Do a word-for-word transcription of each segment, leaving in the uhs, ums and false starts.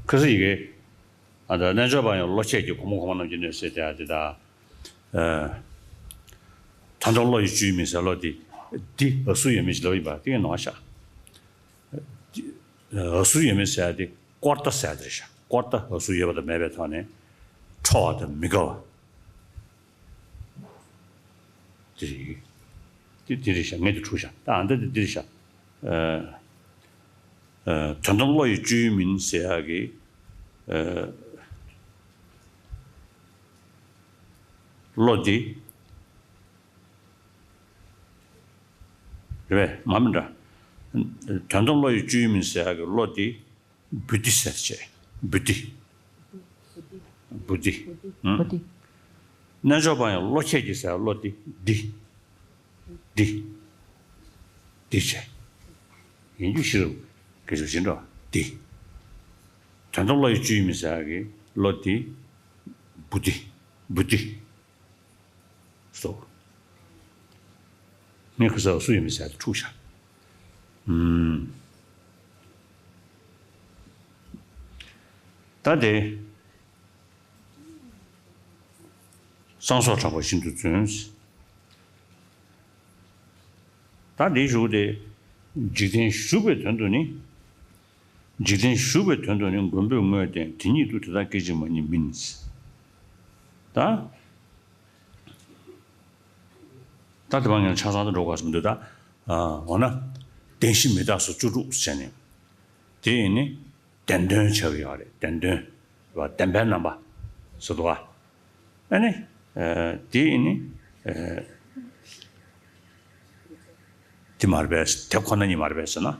ཁ་སང་ཡི་གེ། ཨ་ད་རྣལ་འབྱོར་པ་ཡང་བློ་ཁྱད་ཀྱིས། གོང་མ་གོང་མ་རྣམས་ཀྱིས་གནོད་ཟེར་དེ། ཨ་དེ་ད། ཨ་དོན་དམ་བློ་ཡི་བཅུད་ཡིན་མིན་ཟེར་བློ་དེ། འདི་འ་ཟུག་ཡོད་མིན་ཞིག་ལབ་ཡིན་པ་དེ་ཡིན་ནོ་ཤག་འ་ཟུག་ཡོད་མིན་ཟེར་ཡ་དེ་ཀོར་ཏ་ཟེར་ཡ་དེ་རེད་ཤག་ཀོར་ཏ་འ་ཟུག་ཡོད་པ་དང་མེད་པའི་ཐོག་ནས་ཁྲོ་བ་དང་མི་དགའ་བ། དེ་རེད། དེ་དེ་རེད་ཤག་ངས་དེ་འཁྲུག་ཤག་ད་ཨ་འདི་དེ་དེ་རེད་ཤག་ཨ་ཨ་དོན་དམ་བློ་ཡི་བཅུད་ཡིན་མིན་ཟེར་ཡག་གི་ཨ་བློ་དེ་རེད་པས། མ་མི་འདྲ། དོན་དམ་བློ་ཡི་བཅུད་ཡིན་མིན་ཟེར་ཡག་གི་བློ་དེ། བུ་ཏི་ཟེར་བྱས། བུ་ཏི། བུ་ཏི། བུ་ཏི། བུ་ཏི། རྣལ་འབྱོར་པ་ཡང་བློ་ཁྱད་ཀྱིས་ཟེར་བློ་ཏི་འདི། འདི། འདི་བྱས། ཡིན་རྒྱུ་ཤེས་རབ་ཀྱི་ཞུ་བཞིན་འགྲོ་འདི། དོན་དམ་བློ་ཡི་བཅུད་ཡིན་མིན་ཟེར་གི་བློ་ཏི། བུ་ཏི། བུ་ཏི། སོ། ངས་ཁ་སང་སུ་ཡིན་མིན་ཟེར་ཏེ་འཁྲུག་བཞག་ཨུམ། ད་དེ། སངས་རྒྱས་གྲགས་པ་ཤིན་ཏུ་བརྩོན། ད་འདིའི་གཞུག་དེ། འཇིག་རྟེན་ཞུགས་པའི་དོན་དུ་ནི། འཇིག་རྟེན་ཞུགས་པའི་དོན་དུ་ནི་མགོན་པོས་བསྔོས་ཏེ། དེ་ཉིད་དུ་དེ་དག་སྐད་ཅིག་མ་ཉིད་མིན། ད། ད་དེ་བ་ངས་ཆ་ཚང་དུ་འགྲོ་དགོས་སམ་འདུག་ད། ཨ་འོ་ན། བདེན་བཞི་མི་རྟག་སོགས་བཅུ་དྲུག་ཟེར་ནས། དེ་ཡིན་ནི། བདེན་དོན་བྱ་བ་ཡོད་རེད། བདེན་དོན། བདེན་པའི་རྣམ་པ། ཟེར་འདུག་བ། ཨ་ནི། ཨ་དེ་ཡིན་ནི། ཨ་དེ་མ་རེད་པས། དེ་ཁོ་ན་ཉིད་མ་རེད་པས་ཟེར་ན།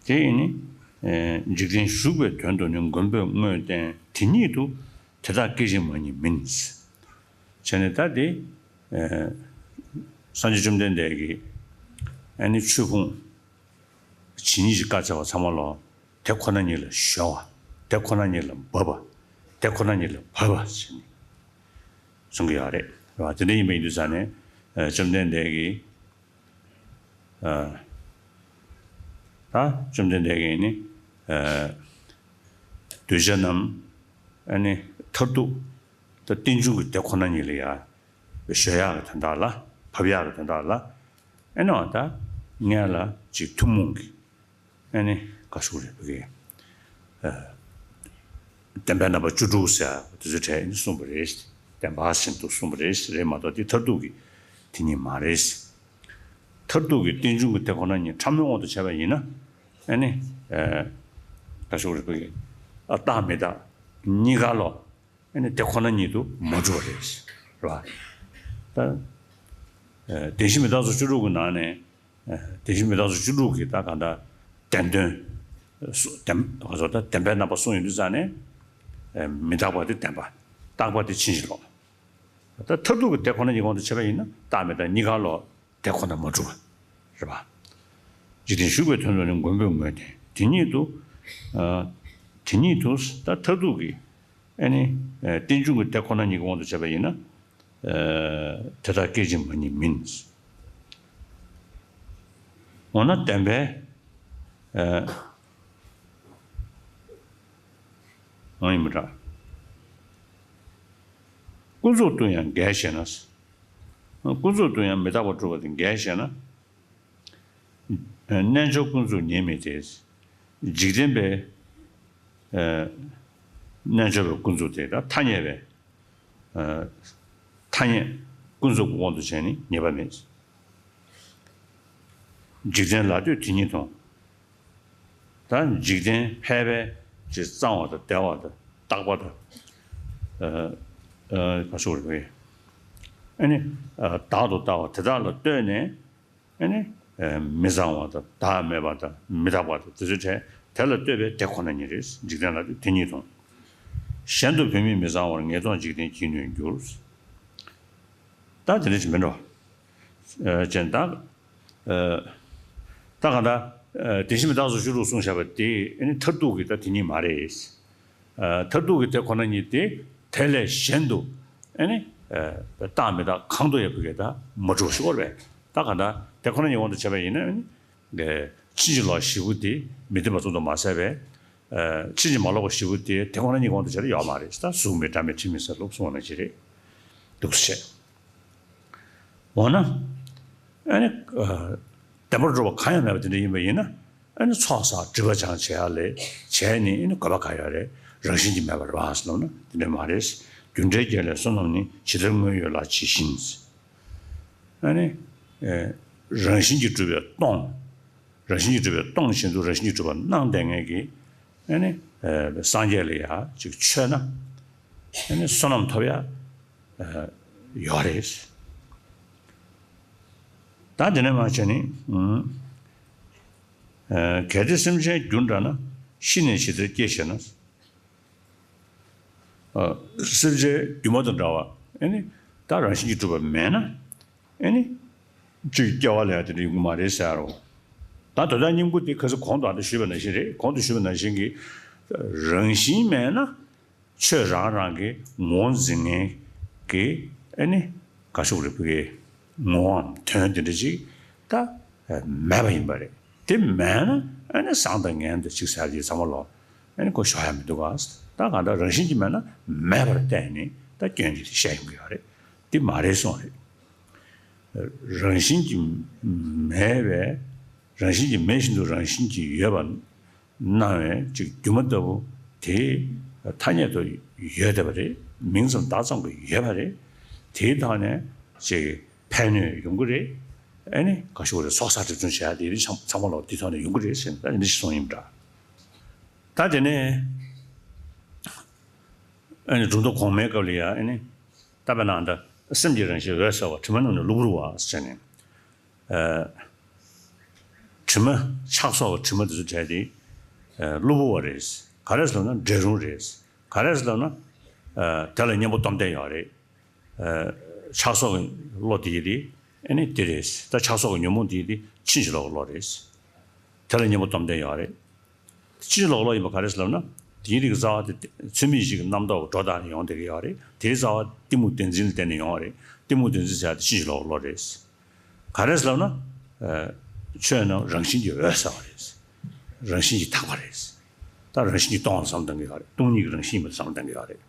དེ་ཡིན་ནི། ཨ་འཇིག་རྟེན་ཞུགས་པའི་དོན་དུ་ནི། མགོན་པོས་བསྔོས་ཏེ། དེ་ཉིད་དུ་དེ་དག་སྐད་ཅིག་མ་ཉིད་མིན། བྱས་ནས་ད་དེ། ཨ་སངས་རྒྱས་བཅོམ་ལྡན་འདས་ཀྱིས་ཨ་ནི་ཆོས་ཕུང་ཇི་སྙེད་ཅིག་བཀའ་སྩལ་བ་ཚང་མ་ལོ། དེ་ཁོ་ན་ཉིད་ལ་གཞོལ་བ། དེ་ཁོ་ན་ཉིད་ལ་འབབ་པ། དེ་ཁོ་ན་ཉིད་ལ་བབས་པ་ཟེར་ནས་གསུང་གི་ཡོད་རེད། རེད་བ། དེ་འདྲ་ཡིན་པ་ཡིན་དུས་ཙང་ནས། ཨ་བཅོམ་ལྡན་འདས་ཀྱིས། ཨ་ད་བཅོམ་ལྡན་འདས་ཀྱིས་ནི། ཨ་གདུལ་བྱ་རྣམས་ཨ་ནི་མཐར་ཐུག་ད་རྟེན་འབྱུང་གི་དེ་ཁོ་ན་ཉིད་ལ་ཡ་གཞོལ་ཡག་གི་དོན་དག་ལ། བབས་ཡག་གི་དོན་དག་ལ། ཨེ་ནོ་ད་ངས་ལ་ཅིག་ཐུན་མོང་གི་ཨེ་ནི་ག་ཟེར་རེད་བོད་སྐད། ཨ་བདེན་པའི་རྣམ་པ་བཅུ་དྲུག་ཟེར་དེ་ཚོའི་གྲས་ནི་གསུངས་པ་རེད། བདེན་པ་བཞིན་དུ་གསུངས་པ་རེད། རེད་མ་གཏོགས་དེ་མཐར་ཐུག་གི་དེ་ཉིད་མ་རེད། མཐར་ཐུག་གི་རྟེན་འབྱུང་གི་དེ་ཁོ་ན་ཉིད་ཕྲ་མོའི་དབང་དུ་བྱས་པ་ཡིན་ན། ཨེ་ནི་ཨ་ག་ཟེར་རེད་བོད་སྐད། ཨ་རྟག་མི་རྟག་གཉིས་ཀ་ལོ། ཨ་ནི་དེ་ཁོ་ན་ཉིད་དུ་མ་གྲུབ་པ་རེད། རེད་བ། ད་ཨ་བདེན་བཞི་མི་རྟག་སོགས་བཅུ་དྲུག་གི་ནང་ནས། ཨ་བདེན་བཞི་མི་རྟག་སོགས་བཅུ་དྲུག་གི་ད་གང་ལྟར་བདེན་དོན། སོ་བདེན་ག་ཚོད་ད་བདེན་པའི་རྣམ་པ་གསུངས་ཡོང་དུས་ཙང་ནས། ཨ་མི་རྟག་པ་དེ་བདེན་པ། རྟག་པ་དེ་ཕྱིན་ཅི་ལོག་ད་མཐར་ཐུག་གི་དེ་ཁོ་ན་ཉིད་དབང་དུ་བྱས་པ་ཡིན་ན་རྟག་མི་རྟག་གཉིས་ཀ་ལོ། དེ་ཁོ་ན་མ་གྲུབ་པ་རེད་པ། འཇིག་རྟེན་ཞུགས་པའི་དོན་དུ་ནི་མགོན་པོས་བསྔོས་ཏེ། དེ་ཉིད་དུ། ཨ་དེ་ཉིད་དུ་ད་མཐར་ཐུག་གི་ཨ་ནི་ཨ་རྟེན་འབྱུང་གི་དེ་ཁོ་ན་ཉིད་ཀྱི་དབང་དུ་བྱས་པ་ཡིན་ན། ཨ་དེ་དག་སྐད་ཅིག་མ་ཉིད་མིན། འོ་ན་བདེན་པའི་ཨ་འོ་ཡིན་པ་འདྲ། ཀུན་རྫོབ་ཏུ་ཡང་འགལ་ཞེ་ན། ཀུན་རྫོབ་ཏུ་ཡང་མི་རྟག་པར་གྲུབ་པ་དེ་འགལ་ཞེ་ན། རྣལ་འབྱོར་ཀུན་རྫོབ་ཉིད་མིན་ཏེ། འཇིག་རྟེན་པའི་ཨ་རྣལ་འབྱོར་པའི་ཀུན་རྫོབ་དེ་དང་ཐ་སྙད་པའི་ཨ་ཐ་སྙད་ཀུན་རྫོབ་ཀྱི་དབང་དུ་བྱས་ནས་ངེས་པ་མེད། འཇིག་རྟེན་ལ་ལྟོས་དེ་ཉིད་མཐོང་། ད་འཇིག་རྟེན་ཕལ་པའི་ཅིག་གཙང་བ་དང་བདེ་བ་དང་རྟག་པ་དང་། ཨ་ཨ་ག་ཟེར་དགོས་རེད། ཨ་ནི་ཨ་བདག་ཏུ་ལྟ་བ་དེ་དག་ལ་ལྟོས་ནས། ཨ་ནི་ཨ་མི་གཙང་བ་དང་བདག་མེད་པ་དང་མི་རྟག་པ་དང་དེ་ཚོའི་གྲས་དེ་ལ་ལྟོས་པའི་དེ་ཁོ་ན་ཉིད་རེད། འཇིག་རྟེན་ལ་ལྟོས་དེ་ཉིད་མཐོང་། གཞན་དུ་བུད་མེད་མི་གཙང་བར། ངེས་མཐོང་འཇིག་རྟེན་གྱིས་ནི་འགྱུར། ད་དེ་འདྲ་ཞིག་མིན་འགྲོ། ཨ་ཅན་ད། ཨ་ད་གང་ལྟར་ཨ་བདེན་བཞི་མི་རྟག་སོགས་བཅུ་དྲུག་གསུངས་བཞག་པ་དེ་ཨ་ནི་མཐར་ཐུག་གི་ད་དེ་ཉིད་མ་རེད། ཨ་མཐར་ཐུག་གི་དེ་ཁོ་ན་ཉིད་དེ་དེ་ལས་གཞན་དུ་ཨ་ནི་ཨ་རྟག་མི་རྟག་གང་དུ་ཡང་བུ་གས་ད་མ་གྲུབ་ཞིག་ཡོད་རེད། ད་གང་ལྟར་དེ་ཁོ་ན་ཉིད་དབང་དུ་བྱས་པ་ཡིན་ན་ཨ་ནི་ཕྱིན་ཅི་ལོག་བཞི་པོ་དེ་མི་བདེན་པ་ཙམ་དུ་མ་ཟད་པའི་ ཕྱིན་ཅི་མ་ལོག་པ་བཞི་པོ་དེ་དེ་ཁོ་ན་ཉིད་དབང་དུ་བྱས་ན་ཡོད་མ་རེད། ད་གཟུགས་མེད་སྒྲ་མེད་དྲི་མེད་ཟེར་ལུགས་གསུངས་པ་ནང་བཞིན་རེད། འདུག་སེ་བྱས། འོ་ན། ཨ་ནི། བདེན་པར་གྲུབ་པ་གང་ཡང་མེད་པ་དེ་འདྲ་ཡིན་པ་ཡིན་ན། ཨ་ནི་ཚོགས་བསགས་སྒྲིབ་པ་སྦྱང་བྱེད་ཡ་ལས་བྱས་ནས་ཨ་ནི་དགོས་པ་གང་ཡོད་རེད། རང་བཞིན་གྱིས་མེད་པ་རེད་པ་ཟེར་ལབ་ན་དེ་འདྲ་མ་རེད། རྒྱུ་འབྲས་རྒྱལ་བའི་བསོད་ནམས་ནི། ཇི་ལྟར་དངོས་ཡོད་ལ་ཇི་བཞིན། ཨ་ནི། རང་བཞིན་གྱིས་གྲུབ་པའི་སྟོང་། རང་བཞིན་གྱིས་གྲུབ་པའི་སྟོང་བཞིན་དུ་རང་བཞིན་གྱིས་གྲུབ་པ་སྣང་བསྡད་མཁན་གྱི། ཨ་ནི། སངས་རྒྱས་ལ་ཡ་ཅིག་མཆོད་ན། ཨ་ནི་བསོད་ནམས་ཐོབ་ཡ། ཡོད་རེད། ད་དེ་ནས་མ་བྱས་ནི། གལ་ཏེ་སེམས་ཅན་རྒྱུ་འདྲ་ན། ཤི་ནས་ཇི་ལྟར་སྐྱེ་ཞེ་ན། སེམས་ཅན་རྒྱུ་མ་དང་འདྲ་བ། ཨ་ནི། ད་རང་བཞིན་གྱིས་གྲུབ་པ་མེད་ན། ཨ་ནི། ཅིག་སྐྱེ་བ་ལ་ཡ་དེ་འདྲ་ཡོང་གི་མ་རེད་ཟེར་རོ། ད་དོན་དག་སྙིང་པོ་དེ་ཁ་སང་གོང་དུ་ཨ་ད་ཞུས་པ་ནང་བཞིན་རེད། གོང་དུ་ཞུས་པ་ནང་བཞིན་གྱི། རང་བཞིན་མེད་ན། ཆོས་རང་རང་གི་ངོ་བོ་འཛིན་མཁན་གྱི་ཨ་ནི་ག་ཤོག་རེ་ཕུ་གེ་ངོའམ་དོན་དེ་འདྲ་ཅིག་ད་མེད་པ་ཡིན་པ་རེད། དེ་མེད་ན་ཨ་ནི་བཟང་དང་ངན་དང་ཅིག་ཟེར་གྱི་ཚང་མ་ལོ་ཨ་ནི་ཁོ་ཞོག་ཡ་མི་འདུག་ག། ད་གང་ལྟར་རང་བཞིན་གྱིས་མེད་ན་མེད་པར་བལྟས་ནས་ད་སྐྱོན་གྱི་བཤད་ཡོང་གི་ཡོད་རེད། དེ་མ་རེད་གསུངས་རེད། རང་བཞིན་གྱིས་མེད་པའི་རང་བཞིན་གྱིས་མེད་བཞིན་དུ་རང་བཞིན་གྱིས་ཡོད་པ། སྣང་བའི་ཅིག་སྒྱུ་མ་ལྟ་བུ་དེ་ཐ་སྙད་དུ་ཡོད་བསྡད་པ་རེད། མིང་ཙམ་བཏགས་ཙམ་གྱི་ཡོད་པ་རེད། དེའི་ཐོག་ནས་ཅིག་ཕན་གནོད་ཡོང་གི་རེད། ཨ་ནི་ག་ཞུ་དགོས་རེད། ཚོགས་བསགས་སྒྲིབ་སྦྱོང་བྱེད་ཡ་དེ་རིགས་ཚང་མ་ལོག་དེའི་ཐོག་ནས་ཡོང་གི་རེད་ཟེར་ནས་ད་འདི་འདྲ་ཞིག་གསུངས་ཡིན་པ་འདྲ། ད་དེ་ནས་ཨ་ནི་གྲུབ་མཐའ་གོང་མའི་སྐབས་ལ་ཡ་ཨ་ནི་ད་དཔེར་ན་ད་སེམས་ཀྱི་རང་བཞིན་འོད་གསལ་བ། དྲི་མ་རྣམས་ནི་གློ་བུར་བ་ཟེར་ནས། དྲི་མ་ཆགས་སོགས་དྲི་མ་དེ་ཚོ་བྲལ་ཏེ། གློ་བུར་བ་རེད། ག་རེ་ཟེར་ལབ་ན་འདྲེ་རུང་རེད། ག་རེ་ཟེར་ལབ་ན། དེ་ལ་གཉེན་པོ་སྟོབས་ལྡན་ཡོད་རེད། ཆགས་སོགས་ཀྱི་བློ་དེ་ཡི་དེ་ཨ་ནི་དེ་རེད། ད་ཆགས་སོགས་ཀྱི་ཉོན་མོངས་དེ་ཡི་དེ་ཕྱིན་ཅི་ལོག་གི་བློ་རེད། དེ་ལ་གཉེན་པོ་སྟོབས་ལྡན་ཡོད་རེད། ཕྱིན་ཅི་ལོག་གི་བློ་ཡིན་པ་ག་རེ་ཟེར་ལབ་ན། དེའི་རིགས་རྩ་བ་དེ་ཚུལ་མིན་གཞི་གི་རྣམ་རྟོག་སྒྲོ་བཏགས་ནས་ཡོང་བསྡད་ཀྱི་ཡོད་རེད། དེའི་རྩ་བ་གཏི་མུག་བདེན་འཛིན་ལ་བརྟེན་ནས་ཡོང་བ་རེད། གཏི་མུག་བདེན་འཛིན་ཟེར་ཡ་དེ་ཕྱིན་ཅི་ལོག་གི་བློ་རེད། ག་རེ་ཟེར་ལབ་ན། ཆོས་རྣམས་རང་བཞིན་གྱིས་འོད་གསལ་བ་རེད། རང་བཞིན་གྱིས་དག་པ་རེད། ད་རང་བཞིན་གྱིས་སྟོང་བ་བསམ་བཏང་གི་ཡོད་རེད། སྟོང་ཉིད་ཀྱི་རང་བཞིན་ཡིན་པ་བསམ་བཏང་གི་ཡོད་རེད།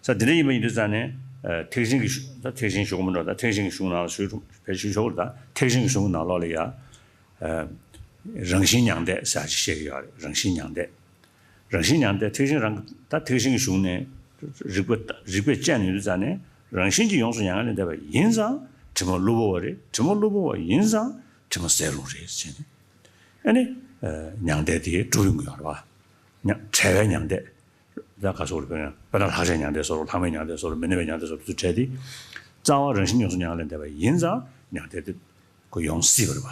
ས་དེ་འདྲ་ཡིན་པ་ཡིན་དུས་ཙང་ནས། ཐེག་ཆེན་གྱི་གཞུང་། ད་ཐེག་ཆེན་གྱི་གཞུང་མི་འགྲོ། ད་ཐེག་ཆེན་གྱི་གཞུང་ནང་ལ་ཞུས་ཕལ་ཆེར་ཞུ་དགོས་རེད། ད་ཐེག་ཆེན་གྱི་གཞུང་གི་ནང་ལོགས་ལ་ཡ། རང་བཞིན་མྱང་འདས་ཟེར་ཅིག་བཤད་ཀྱི་ཡོད་རེད། རང་བཞིན་མྱང་འདས། རང་བཞིན་མྱང་འདས་ཐེག་ཆེན་རང་གི། ད་ཐེག་ཆེན་གྱི་གཞུང་ནས་རིགས་པ་རིགས་པས་དཔྱད་ནས་ཡོང་དུས་ཙང་ནས་རང་བཞིན་གྱིས་ཡོངས་སུ་མྱ་ངན་ལས་འདས་པ་ཡིན་ཙང་དྲི་མ་གློ་བུར་བ་རེད། དྲི་མ་གློ་བུར་བ་ཡིན་ཙང་དྲི་མ་ཟད་རུང་རེད་ཟེར་ནས། ཨ་ནི། མྱང་འདས་དེ་གྲུབ་ཡོང་གི་ཡོད་རེད་བ། མྱ་བྲལ་བའི་མྱང་འདས། ད་ག་སོགས་རེད། དཔེར་ན་དཔེར་ན་ལྷག་བཅས་མྱང་འདས་སོགས། ལྷག་མེད་མྱང་འདས་སོགས། མི་གནས་པའི་མྱང་འདས་སོགས། དེ་ཚོ་བྲལ་ཏེ། རྩ་བ་རང་བཞིན་ཡོངས་སུ་མྱ་ངན་ལས་འདས་པ་ཡིན་ཙང་མྱང་འདས་དེ་ཁོ་ཡོང་སྲིད་པ་རེད་བ།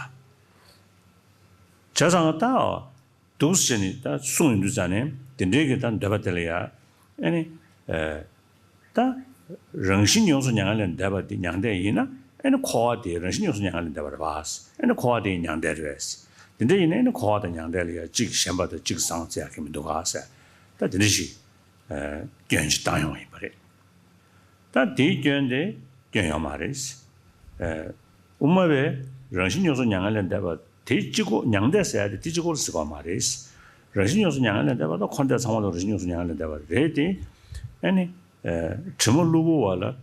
བྱས་ཙང་ད་འདུག་ཟེར་ནས་ད་གསུངས་ཡོང་དུས་ཙང་ནས་དེ་འདྲའི་གི་ད་འདོད་པ་དེ་ལ་ཡ། ཨ་ནི། ད་རང་བཞིན་ཡོངས་སུ་མྱ་ངན་ལས་འདས་པ་དེ་མྱང་འདས་ཡིན་ན། ཨ་ནི་འཁོར་བ་དེ་རང་བཞིན་ཡོངས་སུ་མྱ་ངན་ལས་འདས་པ་རེད་བ། ཨ་ནི་འཁོར་བ་དེ་མྱང་འདས་རེད། དེ་འདྲ་ཡིན་ན་ཨ་ནི་འཁོར་བ་དང་མྱང་འདས་ལ་ཡ་གཅིག་ཞན་པ་དང་གཅིག་བཟང་ཟེར་ཡ་གི་མི་འདུག་ག་ཟེར། ད་དེ་འདྲ་ཞིག་སྐྱོན་ཅིག་བཏང་ཡོང་བ་ཡིན་པ་རེད། ད་དེའི་སྐྱོན་དེ་སྐྱོན་ཡོད་མ་རེད། དབུ་མ་པས་རང་བཞིན་ཡོངས་སུ་མྱ་ངན་ལས་འདས་པ་དེ་གཅིག་པོ། མྱང་འདས་ཟེར་ཡ་དེ་དེ་གཅིག་པོ་ལ་ཟེར་བ་མ་རེད། རང་བཞིན་ཡོངས་སུ་མྱ་ངན་ལས་འདས་པ་དང་འཁོར་འདས་ཚང་མ་ལ་རང་བཞིན་ཡོངས་སུ་མྱ་ངན་ལས་འདས་པ་རེད་དེ། ཨ་ནི། དྲི་མ་གློ་བུར་བ་ལ།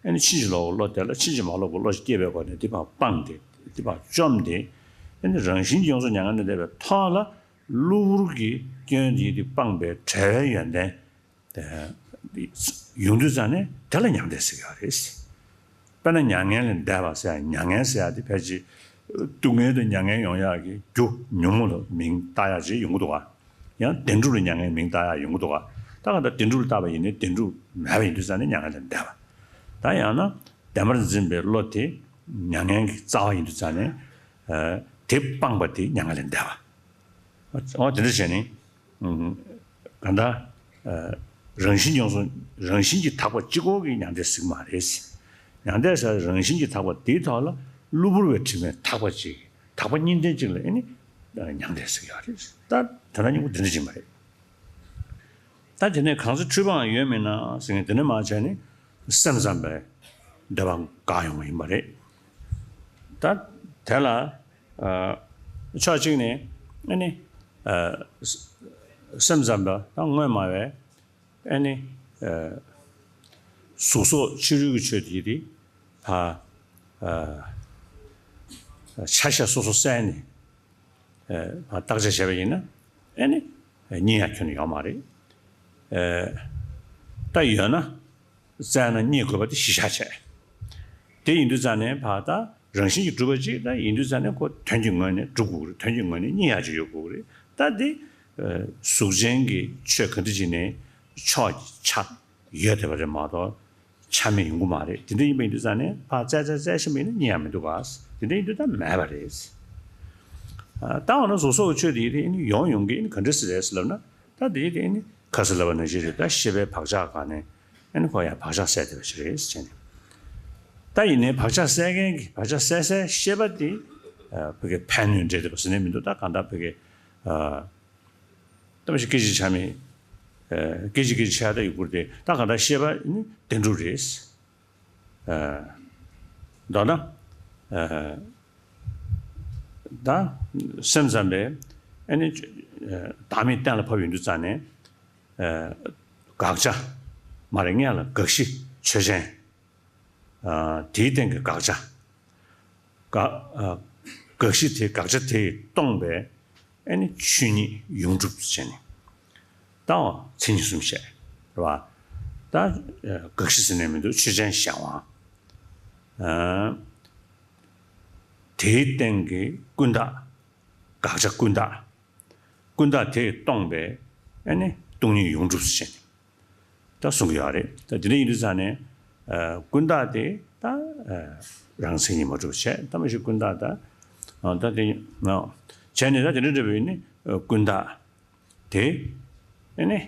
ཨ་ནི་ཕྱིན་ཅི་ལོག་གི་བློ་དེ་ལ་ཕྱིན་ཅི་མ་ལོག་པའི་བློ་ཞིག་སྐྱེས་པའི་སྒོ་ནས་དེ་ཕར་སྤངས་ཏེ་དེ་ཕར་བཅོམ་སྟེ། ཨ་ནི་རང་བཞིན་གྱིས་ཡོངས་སུ་མྱ་ངན་ལས་འདས་པའི་ཐོག་ལ་གློ་བུར་གྱི་སྐྱོན་དེ་དེ་སྤངས་པའི་བྲལ་བའི་ཡོན་ཏན་ཡོང་དུས་ཙང་ནས་དེ་ལ་མྱང་འདས་ཟེར་གྱི་ཡོད་རེད། དཔེར་ན་མྱ་ངན་ལས་འདས་པ་ཟེར་ཡ། མྱ་ངན་ཟེར་ཡ་དེ་ཕལ་ཆེར་སྡུག་བསྔལ་དང་མྱ་ངན་ཡོང་ཡག་གི་རྒྱུ་ཉོན་མོངས་ལ་མིང་བཏགས་ཡག་ཅིག་ཡོང་གི་འདུག་ག། ཡང་བདེན་གྲུབ་ལ་མྱ་ངན་མིང་བཏགས་ཡག་ཡོང་གི་འདུག་ག། ད་ག་ད་བདེན་གྲུབ་ལ་བཏགས་པ་ཡིན་ནའི་བདེན་གྲུབ་མེད་པ་ཡིན་དུས་ཙང་ནས་མྱ་ངན་ལས་འདས་པ། ད་ཡང་ན་བདེན་པར་འཛིན་པའི་བློ་དེ་མྱ་ངན་གྱི་རྩ་བ་ཡིན་དུས་ཙང་ནས། དེ་སྤངས་པ་དེ་མྱ་ངན་ལས་འདས་པ། འོ་དེ་འདྲ་བྱས་ནས། གང་ལྟར། རང་བཞིན་ཡོངས་སུ། རང་བཞིན་གྱིས་དག་པ་གཅིག་པོ་གི་མྱང་འདས་ཟེར་གྱི་མ་རེད། མྱང་འདས་ཟེར་རང་བཞིན་གྱིས་དག་པ་དེའི་ཐོག་ལ་གློ་བུར་བའི་དྲི་མས་དག་པ་ཅིག་དག་པ་གཉིས་ལྡན་ཅིག་ལ་ཨ་ནི་མྱང་འདས་ཟེར་གྱི་ཡོད་རེད། ད་དོན་དག་སྙིང་པོ་དེ་འདྲ་ཅིག་མ་རེད། ད་དེ་ནས་གང་ཟག་འཁྲུལ་པའང་ཡོད་མིན་ན་ཟེར་མཁན་དེ་འདྲ་མ་བྱས་ནས་སེམས་ཙམ་པའི་འདོད་པ་འགག་ཡོང་བ་ཡིན་པ་རེད། ད་དེ་ལ། ཕྱོགས་གཅིག་ནས་ཨ་ནི། སེམས་ཙམ་པ་དང་དངོས་སྨྲ་བས་ཨ་ནི་གཟུགས་སོགས་ཕྱི་རོལ་གྱི་ཆོས་དེ་དེ་ཕ་ཆ་ཤས་སོ་སོ་བསལ་ནས་བརྟག་དཔྱད་བྱས་པ་ཡིན་ན་ཨ་ནི་རྙེད་ཡ་ཁྱོན་ནས་ཡོད་མ་རེད། ད་ཡོད་ན་བཙལ་ན་རྙེད་དགོས་པ་དེ་གཞི་བཞག་བྱས། དེ་ཡིན་དུས་ཙང་ནས་ཕ་ད་རང་བཞིན་གྱིས་གྲུབ་པ་ཅིག་ད་ཡིན་དུས་ཙང་ནས་ཁོ་དོན་གྱི་ངོས་ནས་གྲུབ་དགོས་རེད། དོན་གྱི་ངོས་ནས་རྙེད་ཡ་ཅིག་ཡོད་དགོས་རེད། ད་དེ་གཟུགས་ཅན་གྱི་ཆོས་ག་འདྲ་ཅིག་ནས་ཕྱོགས་ཀྱི་ཆ་ཡོད་བསྡད་པ་རེད་མ་གཏོགས། ཆ་མེད་ཡོང་གི་མ་རེད། དེ་འདྲ་ཡིན་པ་ཡིན་དུས་ཙང་ནས་ཕར་བཙལ་བཙལ་བཙལ་ཤེས་པ་ཡིན་ན་རྙེད་ཡ་མི་འདུག་ག། དེ་འདྲ་ཡིན་དུས་ད་མེད་པ་རེད། ད་འོ་ན་གཟུགས་སོགས་ཀྱི་ཆོས་དེ་ཡིན་དེ་ཡོང་ཡོང་གི་ཡིན་ག་འདྲ་སེ་རེད་ལབ་ན། ད་དེ་ཡིན་དེ་ཁ་སང་ལབ་པ་ནང་བཞིན་རེད། ད་ཤེས་པའི་བག་ཆགས་སྒང་ནས་ཨ་ནི་ཁོ་ཡང་བག་ཆགས་སད་བསྡད་པ་ཞིག་རེད་ཟེར་ནས། ད་ཡིན་ནའི་བག་ཆགས་སད་མཁན་གྱི་བག་ཆགས་སད་སའི་ཤེས་པ་དེ་བོད་སྐད་ཕན་གནོད་འདྲེས་བསྡད་པ་ཟེར་ནས་མི་འདུག་ད་གང་ལྟར་བོད་སྐད། ད་མ་གཞི་སྐད་ཅིག་ཆ་མེད། སྐད་ཅིག་སྐད་ཅིག་ཆ་ད་ཡོད་དགུར་ཏེ་ད་གང་ལྟར་ཤེས་པ་ནི་བདེན་གྲུབ་རེད། མདོར་ན། ད་སེམས་ཙམ་པས་ཨ་ནི་བདག་མེད་གཏན་ལ་ཕབ་ཡོང་དུས་ཙང་ནས་དགག་བྱ་མ་རེད། སྔོན་ལ་དགག་གཞི་ཆོས་ཅན། དེའི་སྟེང་གི་དགག་བྱ། དགག་དགག་གཞི་དེ་དགག་བྱ་དེས་སྟོང་པའི་ཨ་ནི་ཆོས་ཉིད་ཡོངས་གྲུབ་བྱས་ནས། ད་འོ་མཚན་ཉིད་གསུམ་བཤད་རེད་བ། ད་དགག་གཞི་ཟེར་ནས་མི་འདུག་ཆོས་ཅན་གཞན་དབང་། དེའི་སྟེང་གི་ཀུན་བརྟགས། དགག་བྱ་ཀུན་བརྟགས། ཀུན་བརྟགས་དེས་སྟོང་པའི་ཨ་ནི་སྟོང་ཉིད་ཡོངས་གྲུབ་བྱས་ནས། ད་གསུང་གི་ཡོད་རེད། ད་དེ་འདྲ་ཡིན་དུས་ཙང་ནས་ཀུན་བརྟགས་དེ་ད་རང་མཚན་ཉིད་མ་གྲུབ་བྱས། ད་མ་གཞི་ཀུན་བརྟགས་ད་ད་དེ་བྱས་ནས་ད་དེ་འདྲ་འདྲ་བའི་ནི་ཀུན་བརྟགས་དེ་ཨ་ནི་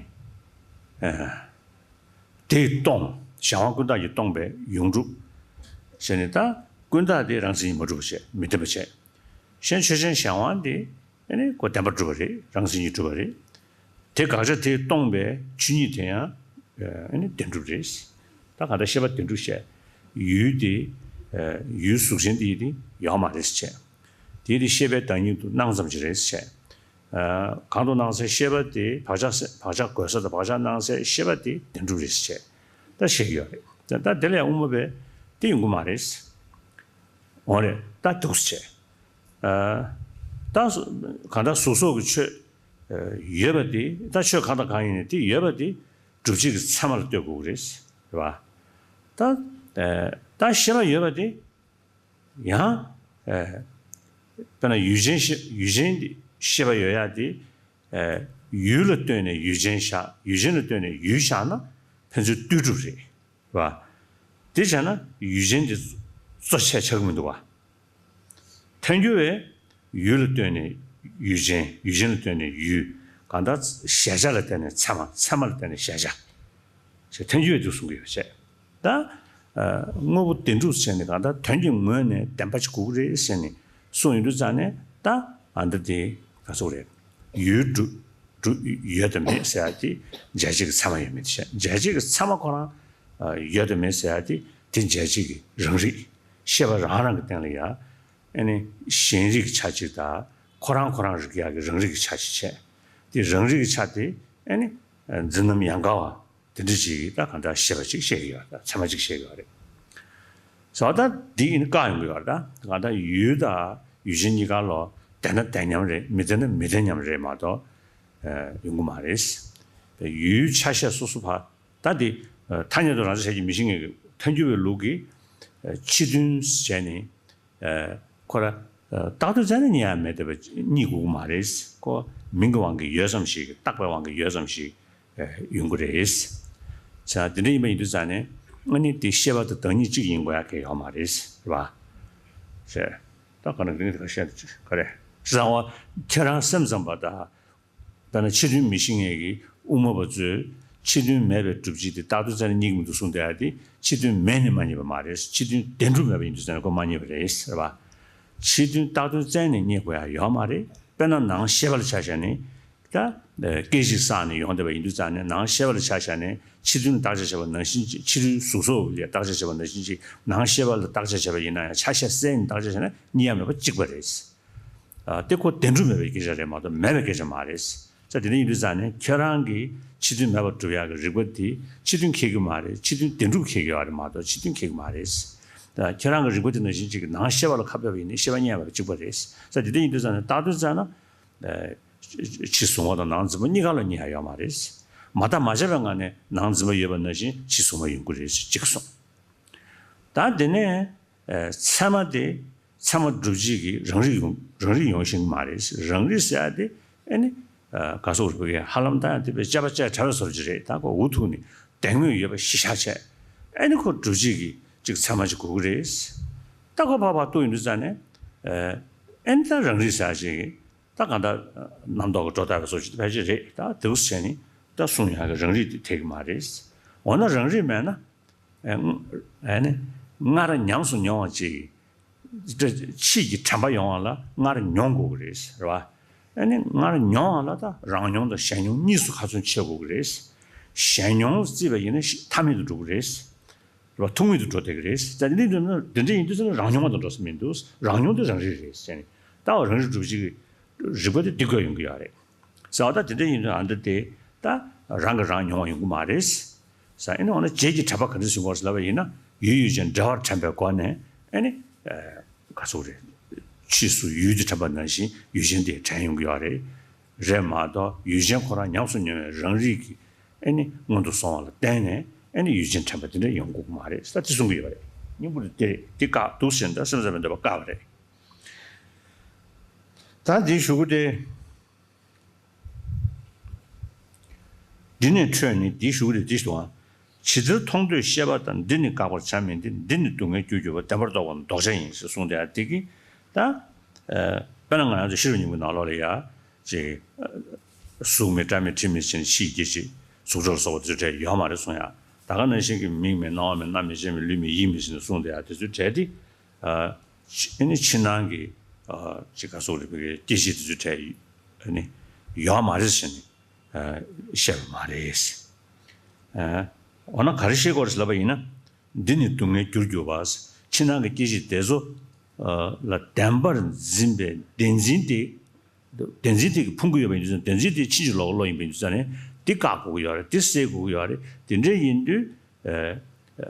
དེས་སྟོང་གཞན་དབང་ཀུན་བརྟགས་ཀྱིས་སྟོང་པའི་ཡོངས་གྲུབ་བྱས་ནས། ད་ཀུན་བརྟགས་དེ་རང་མཚན་ཉིད་མ་གྲུབ་བྱས། མི་བདེན་པ་བྱས། གཞན་ཆོས་ཅན་གཞན་དབང་དེ་ཨ་ནི་ཁོ་བདེན་པར་གྲུབ་པ་རེད། རང་མཚན་ཉིད་གྲུབ་པ་རེད། དེ་དགག་བྱ་དེས་སྟོང་པའི་ཆོས་ཉིད་དེ་ཡང་ཨ་ནི་བདེན་གྲུབ་རེད། ད་གང་ལྟར་ཤེས་པ་བདེན་གྲུབ་བཤད། ཡུལ་དེ་ཡུལ་གཟུགས་ཅན་དེ་ཡིན་དེ་ཡོད་མ་རེད་བཤད། དེ་དེ་ཤེས་པའི་བདག་ཉིད་དུ་སྣང་ཙམ་ཅིག་རེད་བཤད། གང་དུ་སྣང་ཚེ་ཤེས་པ་དེ་བག་ཆགས་བག་ཆགས་གོལ་ས་དང་བག་ཆགས་སྣང་ཚེ་ཤེས་པ་དེ་བདེན་གྲུབ་རེད་བཤད། ད་བཤད་ཀྱི་ཡོད་རེད། ད་དེ་ལས་དབུ་མ་པས་དེ་ཡོང་གི་མ་རེད། འོ་རེད། ད་འདུག་སེ་བྱས། ད་གང་ལྟར་གཟུགས་སོགས་ཀྱི་ཆོས་ཡོད་པ་དེ། ད་ཆོས་གང་དང་གང་ཡིན་ནའི་དེ་ཡོད་པ་དེ་སྒྲུབ་བྱེད་ཀྱི་ཚད་མ་ལ་ལྟོས་དགོས་ཀྱི་རེད། རེད་པ། ད་ད་ཤེས་པ་ཡོད་པ་དེ་ཡང་དཔེར་ན་ཡུལ་ཅན་ཤེས་ཡུལ་ཅན་ཤེས་པ་ཡོད་ཡ་དེ། ཡུལ་ལ་ལྟོས་ནས་ཡུལ་ཅན་བཞག་ཡུལ་ཅན་ལ་ལྟོས་ནས་ཡུལ་བཞག་ན་ཕན་ཚུན་ལྟོས་གྲུབ་རེད། རེད་པ། དེ་བྱས་ན་ཡུལ་ཅན་དེ་གཙོ་ཆེ་ཆགས་ཀྱི་མི་འདུག་བ། ཐལ་འགྱུར་བས་ཡུལ་ལ་ལྟོས་ནས་ཡུལ་ཅན། ཡུལ་ཅན་ལ་ལྟོས་ནས་ཡུལ། གང་ལྟར་གཞལ་བྱ་ལ་བརྟེན་ནས་ཚད་མ། ཚད་མ་ལ་བརྟེན་ནས་གཞལ་བྱ། ཞེས་ཐལ་འགྱུར་བས་འདུག་གསུང་གི་ཡོད་པ་བྱས། ད་དངོས་པོ་བདེན་གྲུབ་ཟེར་ནས་གང་ལྟར་དོན་གྱི་ངོས་ནས་བདེན་པ་ཅིག་དགོས་ཀྱི་རེད་ཟེར་ནས་གསུངས་ཡོང་དུས་ཙང་ནས། ད་ཨ་འདི་དེ་ག་ཚོད་རེད། ཡུལ་སྒྲུབ་སྒྲུབ་ཡོད་དམ་མེད་ཟེར་ཡ་དེ་འཇལ་བྱེད་ཀྱི་ཚད་མ་ཡོད་མེད་དེ་བཤད། འཇལ་བྱེད་ཀྱི་ཚད་མ་ཁོ་རང་ཡོད་དམ་མེད་ཟེར་ཡ་དེ་དེ་འཇལ་བྱེད་ཀྱི་རང་རིག་ཤེས་པ་རང་རང་གི་སྟེང་ལ་ཡ། ཨ་ནི་གཞན་རིག་ཆ་གཅིག་དང་ཁོ་རང་ཁོ་རང་རིག་ཡག་གི་རང་རིག་གི་ཆ་གཅིག་བྱས། དེ་རང་རིག་གི་ཆ་དེ་ཨ་ནི་འཛིན་རྣམ་ཡང་དག་པ་དེ་འདྲ་ཅིག་ད་གང་ལྟར་ཤེས་པ་ཅིག་བཤད་ཀྱི་ཡོད། ད་ཚད་མ་ཅིག་བཤད་ཀྱི་ཡོད་རེད། ཟེར་བ་ད་འདི་ཡིན་བཀག་ཡོང་གི་ཡོད་རེད། ད་གང་ལྟར་ཡུལ་དང་ཡུལ་ཅན་གཉིས་ཀ་ལོ་བདེན་ན་བདེན་མཉམ་རེད། མི་བདེན་ན་མི་བདེན་མཉམ་རེད་མ་གཏོགས་ཡོང་གི་མ་རེད། ཡུལ་ཆ་ཤས་སོ་སོ་ཕ། ད་འདི་ཐ་སྙད་དུ་རང་འཇགས་བྱ་བྱེད་མི་ཤེས་མཁན་གྱི་ཐལ་འགྱུར་བའི་ལུགས་ཀྱི་ཕྱི་དོན་བྱས་ནས། ཁོ་ར་བཏགས་དོན་བཙལ་ན་རྙེད་ཡ་མེད་བསྡད་པ་རྙེད་དགོས་ཀྱི་མ་རེད། ཁོ་མིང་གི་དབང་གིས་ཡོད་ཙམ་ཞིག་བཏགས་པའི་དབང་གིས་ཡོད་ཙམ་ཞིག་ཡོང་གི་རེད། ཆ་དེ་འདྲ་ཡིན་པ་ཡིན་དུས་ཙང་ནས་ཨ་ནི་དེ་ཤེས་པ་དང་བདག་ཉིད་གཅིག་ཡིན་དགོས་ཡ་གང་ཡང་ཡོད་མ་རེད། རེད་པ། ཞེས། ད་ག་ནང་གི་ནི་དེ་ག་བཤད་འདུག་ག་རེད། བྱས་ཙང་འོ་ཁྱེད་རང་སེམས་ཙམ་པ་དང་། དཔེར་ན་ཕྱི་དོན་མི་ཤེས་མཁན་གྱི་དབུ་མ་པ་ཚོས་ཕྱི་དོན་མེད་པའི་སྒྲུབ་བྱེད་དེ་བཏགས་དོན་བཙལ་ན་རྙེད་ཀྱི་མི་འདུག་གསུངས་བསྡད་ཡ་དེ་ཕྱི་དོན་མེད་ནས་མ་རྙེད་པ་མ་རེད། ཕྱི་དོན་བདེན་གྲུབ་མེད་པ་ཡིན་དུས་ཙང་ནས་ཁོ་མ་རྙེད་པ་རེད། རེད་པ། ཕྱི་དོན་བཏགས་དོན་བཙལ་ནས་རྙེད་དགོས་ཡ་ཡོད་མ་རེད། དཔེར་ན་ནང་ཤེས་པ་ལ་ཆ་བཞག་ནས་ད་སྐད་ཅིག་བསགས་ནས་ཡོང་བསྡད་པ་ཡིན་དུས་ཙང་ནས་ནང་ཤེས་པ་ལ་ཆ་བཞག་ནས་ཕྱི་དོན་བརྟག་དཔྱད་བྱས་པ་ནང་བཞིན་གྱི་ཕྱི་དོན་གཟུགས་སོགས་ལ་བརྟག་དཔྱད་བྱས་པ་ནང་བཞིན་གྱི་ནང་ཤེས་པ་ལ་བརྟག་དཔྱད་བྱས་པ་ཡིན་ན་ཡང་ཆ་ཤས་བསལ་ནས་བརྟག་དཔྱད་བྱས་ན་རྙེད་ཡ་མེད་པ་གཅིག་པ་རེད། ཨ། དེ་ཁོ་བདེན་གྲུབ་མེད་པའི་སྐད་ཆ་རེད་མ་གཏོགས་མེད་པའི་སྐད་ཆ་མ་རེད། བྱས་ ད་དེ་འདྲ་ཡིན་དུས་ཙང་ནས་ཁྱེད་རང་གིས་ཕྱི་དོན་མེད་པར་སྒྲུབ་ཡག་གི་རིགས་པ་དེ་ཕྱི་དོན་འཁྱེར་གྱི་མ་རེད། ཕྱི་དོན་བདེན་གྲུབ་འཁྱེར་གྱི་ཡོད་རེད་མ་གཏོགས་ཕྱི་དོན་འཁྱེར་གྱི་མ་རེད། ད་ཁྱེད་རང་གི་རིགས་པ་དེ་ནང་བཞིན་ཅིག་ནང་ཤེས་པ་ལ་ཁ་གཏད་པ་ཡིན་ན་ཤེས་པ་རྙེད་པ་གཅིག་པ་རེད། ད་དེ་འདྲ་ཡིན་དུས་ཙང་ནས་རྟག་ཏུ་ཙང་ན། ཕྱི་གཟུང་བ་དང་ནང་འཛིན་པ་གཉིས་ཀ་ལ་རྙེད་ཡ་ཡོད་མ་རེད། མ་བརྟགས་མ་དཔྱད་པའི་ངང་ནས་ནང་འཛིན་པ་ཡོད་པ་ནང་བཞིན་ཕྱི་གཟུང་བ་ཡོང་གི་རེད་ཅེས་གསུངས། ད་དེ་ནས་ཚད་མ་དེ་ཚད་མ་སྒྲུབ་བྱེད་ཀྱི་རང་རིག་ཡོང་རང་རིག་ཡོང་ཤེས་ཀྱི་མ་རེད། རང་རིག་ཟེར་ཡ་དེ་ཨེ་ནི་ག་སོགས་རིག་པའི་ཧ་ལམ་ད་ཡང་དེ་བས་དཔྱད་པ་དཔྱད་བྲལ་བའི་བཟོ་འདྲ་ཅིག་རེད། ད་ཁོ་འུ་ཐུག་ནས་དེང་མོས་ཡོད་པ་གཞི་བཞག་བྱས་ཨེ་ནི་ཁོ་སྒྲུབ་བྱེད་ཀྱི་ཅིག་ཚད་མ་ཅིག་དགོས་ཀྱི་རེད། ད་ཁོ་ཕར་ཕར་གཏུགས་ཡོང་དུས་ཙང་ནས་ཨེ་ནི་ད་རང་རིག་ཟེར་ཡ་ཅིག་ད་གང་ལྟར་རྣམ་རྟོག་གི་སྒྲོ་བཏགས་པའི་བཟོ་ཅིག་ཕལ་ཆེར་རེད། ད་དེ་འདྲ་བྱས་ནས་ད་གསུང་ཡག་གི་རང་རིག་དེ་འཐད་ཀྱི་མ་རེད། འོ་ན་རང་རིག་མེད་ན་ཨེ་ནི་སྔར་ཉམས་སུ་མྱོང་བ་ཅིག་ཕྱིས་ཀྱི་དྲན་པ་ཡོང་བ་ལ་སྔར་མྱོང་དགོས་ཀྱི་རེད། རེད་བ། ཨེ་ནི་སྔར་མྱོང་བ་ལ་ད་རང་མྱོང་དང་གཞན་མྱོང་གཉིས་སུ་ཁ་ཚོན་ཕྱེ་དགོས་ཀྱི་རེད། གཞན་མྱོང་བརྩིས་པ་ཡིན་ན་ཐ་མལ་དུ་འགྲོ་གི་རེད། རེད་བ། ཐུག་མེད་དུ་འགྲོ་བསྡད་ཀྱི་རེད། ད་འདི་འདི་འདི་འདྲ་ཡིན་དུས་ཙང་ན་རང་མྱོང་བ་དང་འགྲོ་ས་མི་འདུག་རང་མྱོང་དེ་རང་རིག་རེད་ཟེར་ནས་ད་འོ་རང་རིག་སྒྲུབ་བྱེད་ཀྱི་རིགས་པ་དེ་འདི་དགོས་ཡོང་གི་ཡོད་རེད་ཟེར་བ། ད་དེ་འདྲ་ཡིན་དུས་ཨ་འདི་དེ་ད་རང་གིས་རང་མྱོང་བ་ཡོང་གི་མ་རེད་ཟེར། ཨེ་ནི་འོ་ན་རྗེས་ཀྱི་དྲན་པ་ག་འདྲ་ཞིག་དགོས་ཟེར་ལབ་པ་ཡིན་ན་ཡུལ་ཡུལ་ཅན་འབྲེལ་བར་དྲན་པའི་སྒོ་ནས་ཨེ་ནི་ག་ཚོད་རེད། ཕྱིས་སུ་ཡུལ་དེ་དྲན་པ་ནང་བཞིན་ཡུལ་ཅན་དེ་དྲན་ཡོང་གི་ཡོད་རེད། རེད་མ་གཏོགས་ཡུལ་ཅན་ཁོ་རང་ཉམས་སུ་མྱོང་བའི་རང་རིག་གི་ཨེ་ནི་སྔོན་དུ་སོང་བ་ལ་བརྟེན་ནས་ཨེ་ནི་ཡུལ་ཅན་དྲན་པ་དེ་འདྲ་ཡོང་དགོས་ཀྱི་མ་རེད་ཟེར་དེ་གསུང་གི་ཡོད་རེད། སྙིང་པོ་དེ་དེ་བཀག་འདུག་ཟེར་ན་ད་སེམས་ཙམ་པའི་འདོད་པ་བཀག་པ་རེད། ད་འདི་ཞུ་གི་དེ། འདི་ནས་འཕྲོས་ནས་འདི་ཞུ་གི་རེད། འདི་ཞུ་བ། ཇི་ལྟར་མཐོང་ཐོས་ཤེས་པ་དང་། འདི་ནི་བཀག་པར་བྱ་མིན་ཏེ། འདི་ནི་སྡུག་བསྔལ་རྒྱུར་གྱུར་པ། བདེན་པར་རྟོགས་པ་ལྡོག་བྱ་ཡིན་ཞེས་གསུངས་ཏེ། ཡང་འདི་གི་ད་དཔེར་ན་ང་རང་ཚོ་ཤེས་རབ་སྙིང་པོའི་ནང་ལོགས་ལ་ཡ་ཅིག་གཟུགས་མེད་སྒྲ་མེད་དྲི་མེད་ཕྱིར་ནི་ཕྱིའི་སྐྱེ་མཆེད་གཟུགས་སྒྲ་ལ་སོགས་པ་དེ་ཚོའི་གྲས་ཡོད་མ་རེད་གསུངས་ཡ། ད་ག་ནང་བཞིན་གྱི་མིག་མེད་རྣ་བ་མེད་སྣ་མེད་ལྕེ་མེད་ལུས་མེད་ཡིད་མེད་ཟེར་ནས་གསུངས་ཏེ། ཡ་དེ་ཚོའི་གྲས་དེ་ཨ་ཕྱི་ཨ་ནི་ཕྱི་ནང་གི་ཨ་ཅིག་ག་སོགས་རིག་པའི་སྐྱེ་མཆེད་དེ་ཚོའི་གྲས་ཨ་ནི་ཡོད་མ་རེད་ཟེར་ནས་ཨ་བཤད་པ་མ་རེད། ཨ་འོ་ན་ག་རེ་བཤད་དགོས་རེད་ཟེར་ལབ་པ་ཡིན་ན། འདི་ནི་སྡུག་བསྔལ་རྒྱུར་གྱུར་པ། ཕྱི་ནང་གི་སྐྱེ་མཆེད་དེ་ཚོ་ཨ་ལ་བདེན་པར་འཛིན་པའི་བདེན་འཛིན་དེ། བདེན་འཛིན་དེ་གིས་ཕུང་གི་ཡོད་པ་ཡིན་དུས་ཙང་བདེན་འཛིན་དེ་ཕྱིན་ཅི་ལོག་གི་བློ་ཡིན་པ་ཡིན་དུས་ཙང་ནས་འདི་བཀག་དགོས་ཀྱི་ཡོད་རེད། འདི་སེལ་དགོས་ཀྱི་ཡོད་རེད། དེ་འདྲ་ཡིན་དུས་ཨ་ཨ་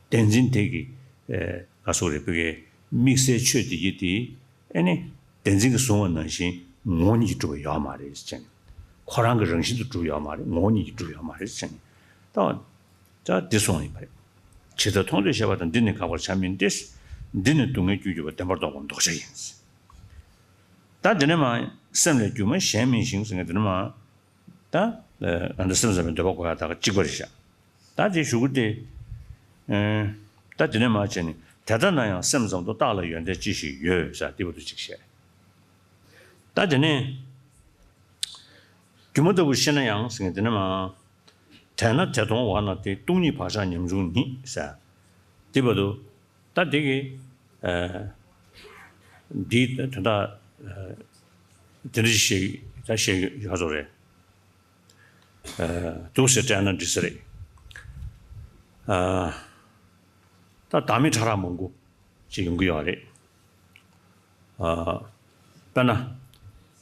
བདེན་འཛིན་དེ་གིས་ཨ་ག་སོགས་རེད། བོད་ཀྱི་དམིགས་བསལ་ཆོས་དེ་ཡི་དེ་ཨ་ནི་བདེན་འཛིན་གྱིས་བཟུང་བ་ནང་བཞིན་ངོ་བོ་ཉིད་ཀྱིས་གྲུབ་པ་ཡོད་མ་རེད་ཅེས། ཁོ་རང་གི་རང་བཞིན་དུ་གྲུབ་ཡོད་མ་རེད། ངོ་བོ་ཉིད་ཀྱིས་གྲུབ་ཡོད་མ་རེད་ཅེས། ད་ད་འདི་གསུངས་ཡིན་པ་རེད། ཇི་ལྟར་མཐོང་ཐོས་ཤེས་པ་དང་། འདི་ནི་བཀག་པར་བྱ་མིན་ཏེ། འདི་ནི་སྡུག་བསྔལ་རྒྱུར་གྱུར་པ། བདེན་པར་རྟོགས་པ་ལྡོག་བྱ་ཡིན། ད་འདི་ནས་མ་སེམས་ལས་སྒྱུ་མ་གཞན་མིན་ཞིང་ཟེར་མཁན་འདི་ནས་མ། ད་ཨ་འདི་སེམས་ཙམ་པའི་འདོད་པ་འགོག་ཡ་ད་ག་གཅིག་པ་རེད་ཤག་ད་དེ་ཞུ་གི་དེ། ཨ་ད་འདི་ནས་མ་བྱས་ནས་དེ་ལྟ་ན་ཡང་སེམས་ཙམ་དུ་བརྟགས་ལ་ཡོན་ཏན་ཅི་ཞིག་ཡོད་ཟེར་དེ་བར་དུ་ཅིག་བཤད། ད་དེ་ནས་སྒྱུ་མ་ལྟ་བུ་ཤེས་ན་ཡང་ཟེར་མཁན་འདི་ནས་མ། དེས་ན་དེ་མཐོང་བ་ན་སྟེ། སྟོང་ཉིད་བག་ཆགས་ཉམ་ཆུང་ཉིད་ཟེར། དེ་བར་དུ། ད་འདི་གི་ཨ་འདི་དོན་དག་ཨ་དེ་འདྲ་ཞིག་ད་བཤད་ཡོད་ཚོད་རེད། ཨ་འདུག་ཟེར་དྲན་ན་འགྲིག་ས་རེད། ཨ་ད་བདག་མེད་ཕྲ་རགས་མང་པོ་ཅིག་ཡོང་གི་ཡོད་རེད། ཨ་དཔེར་ན་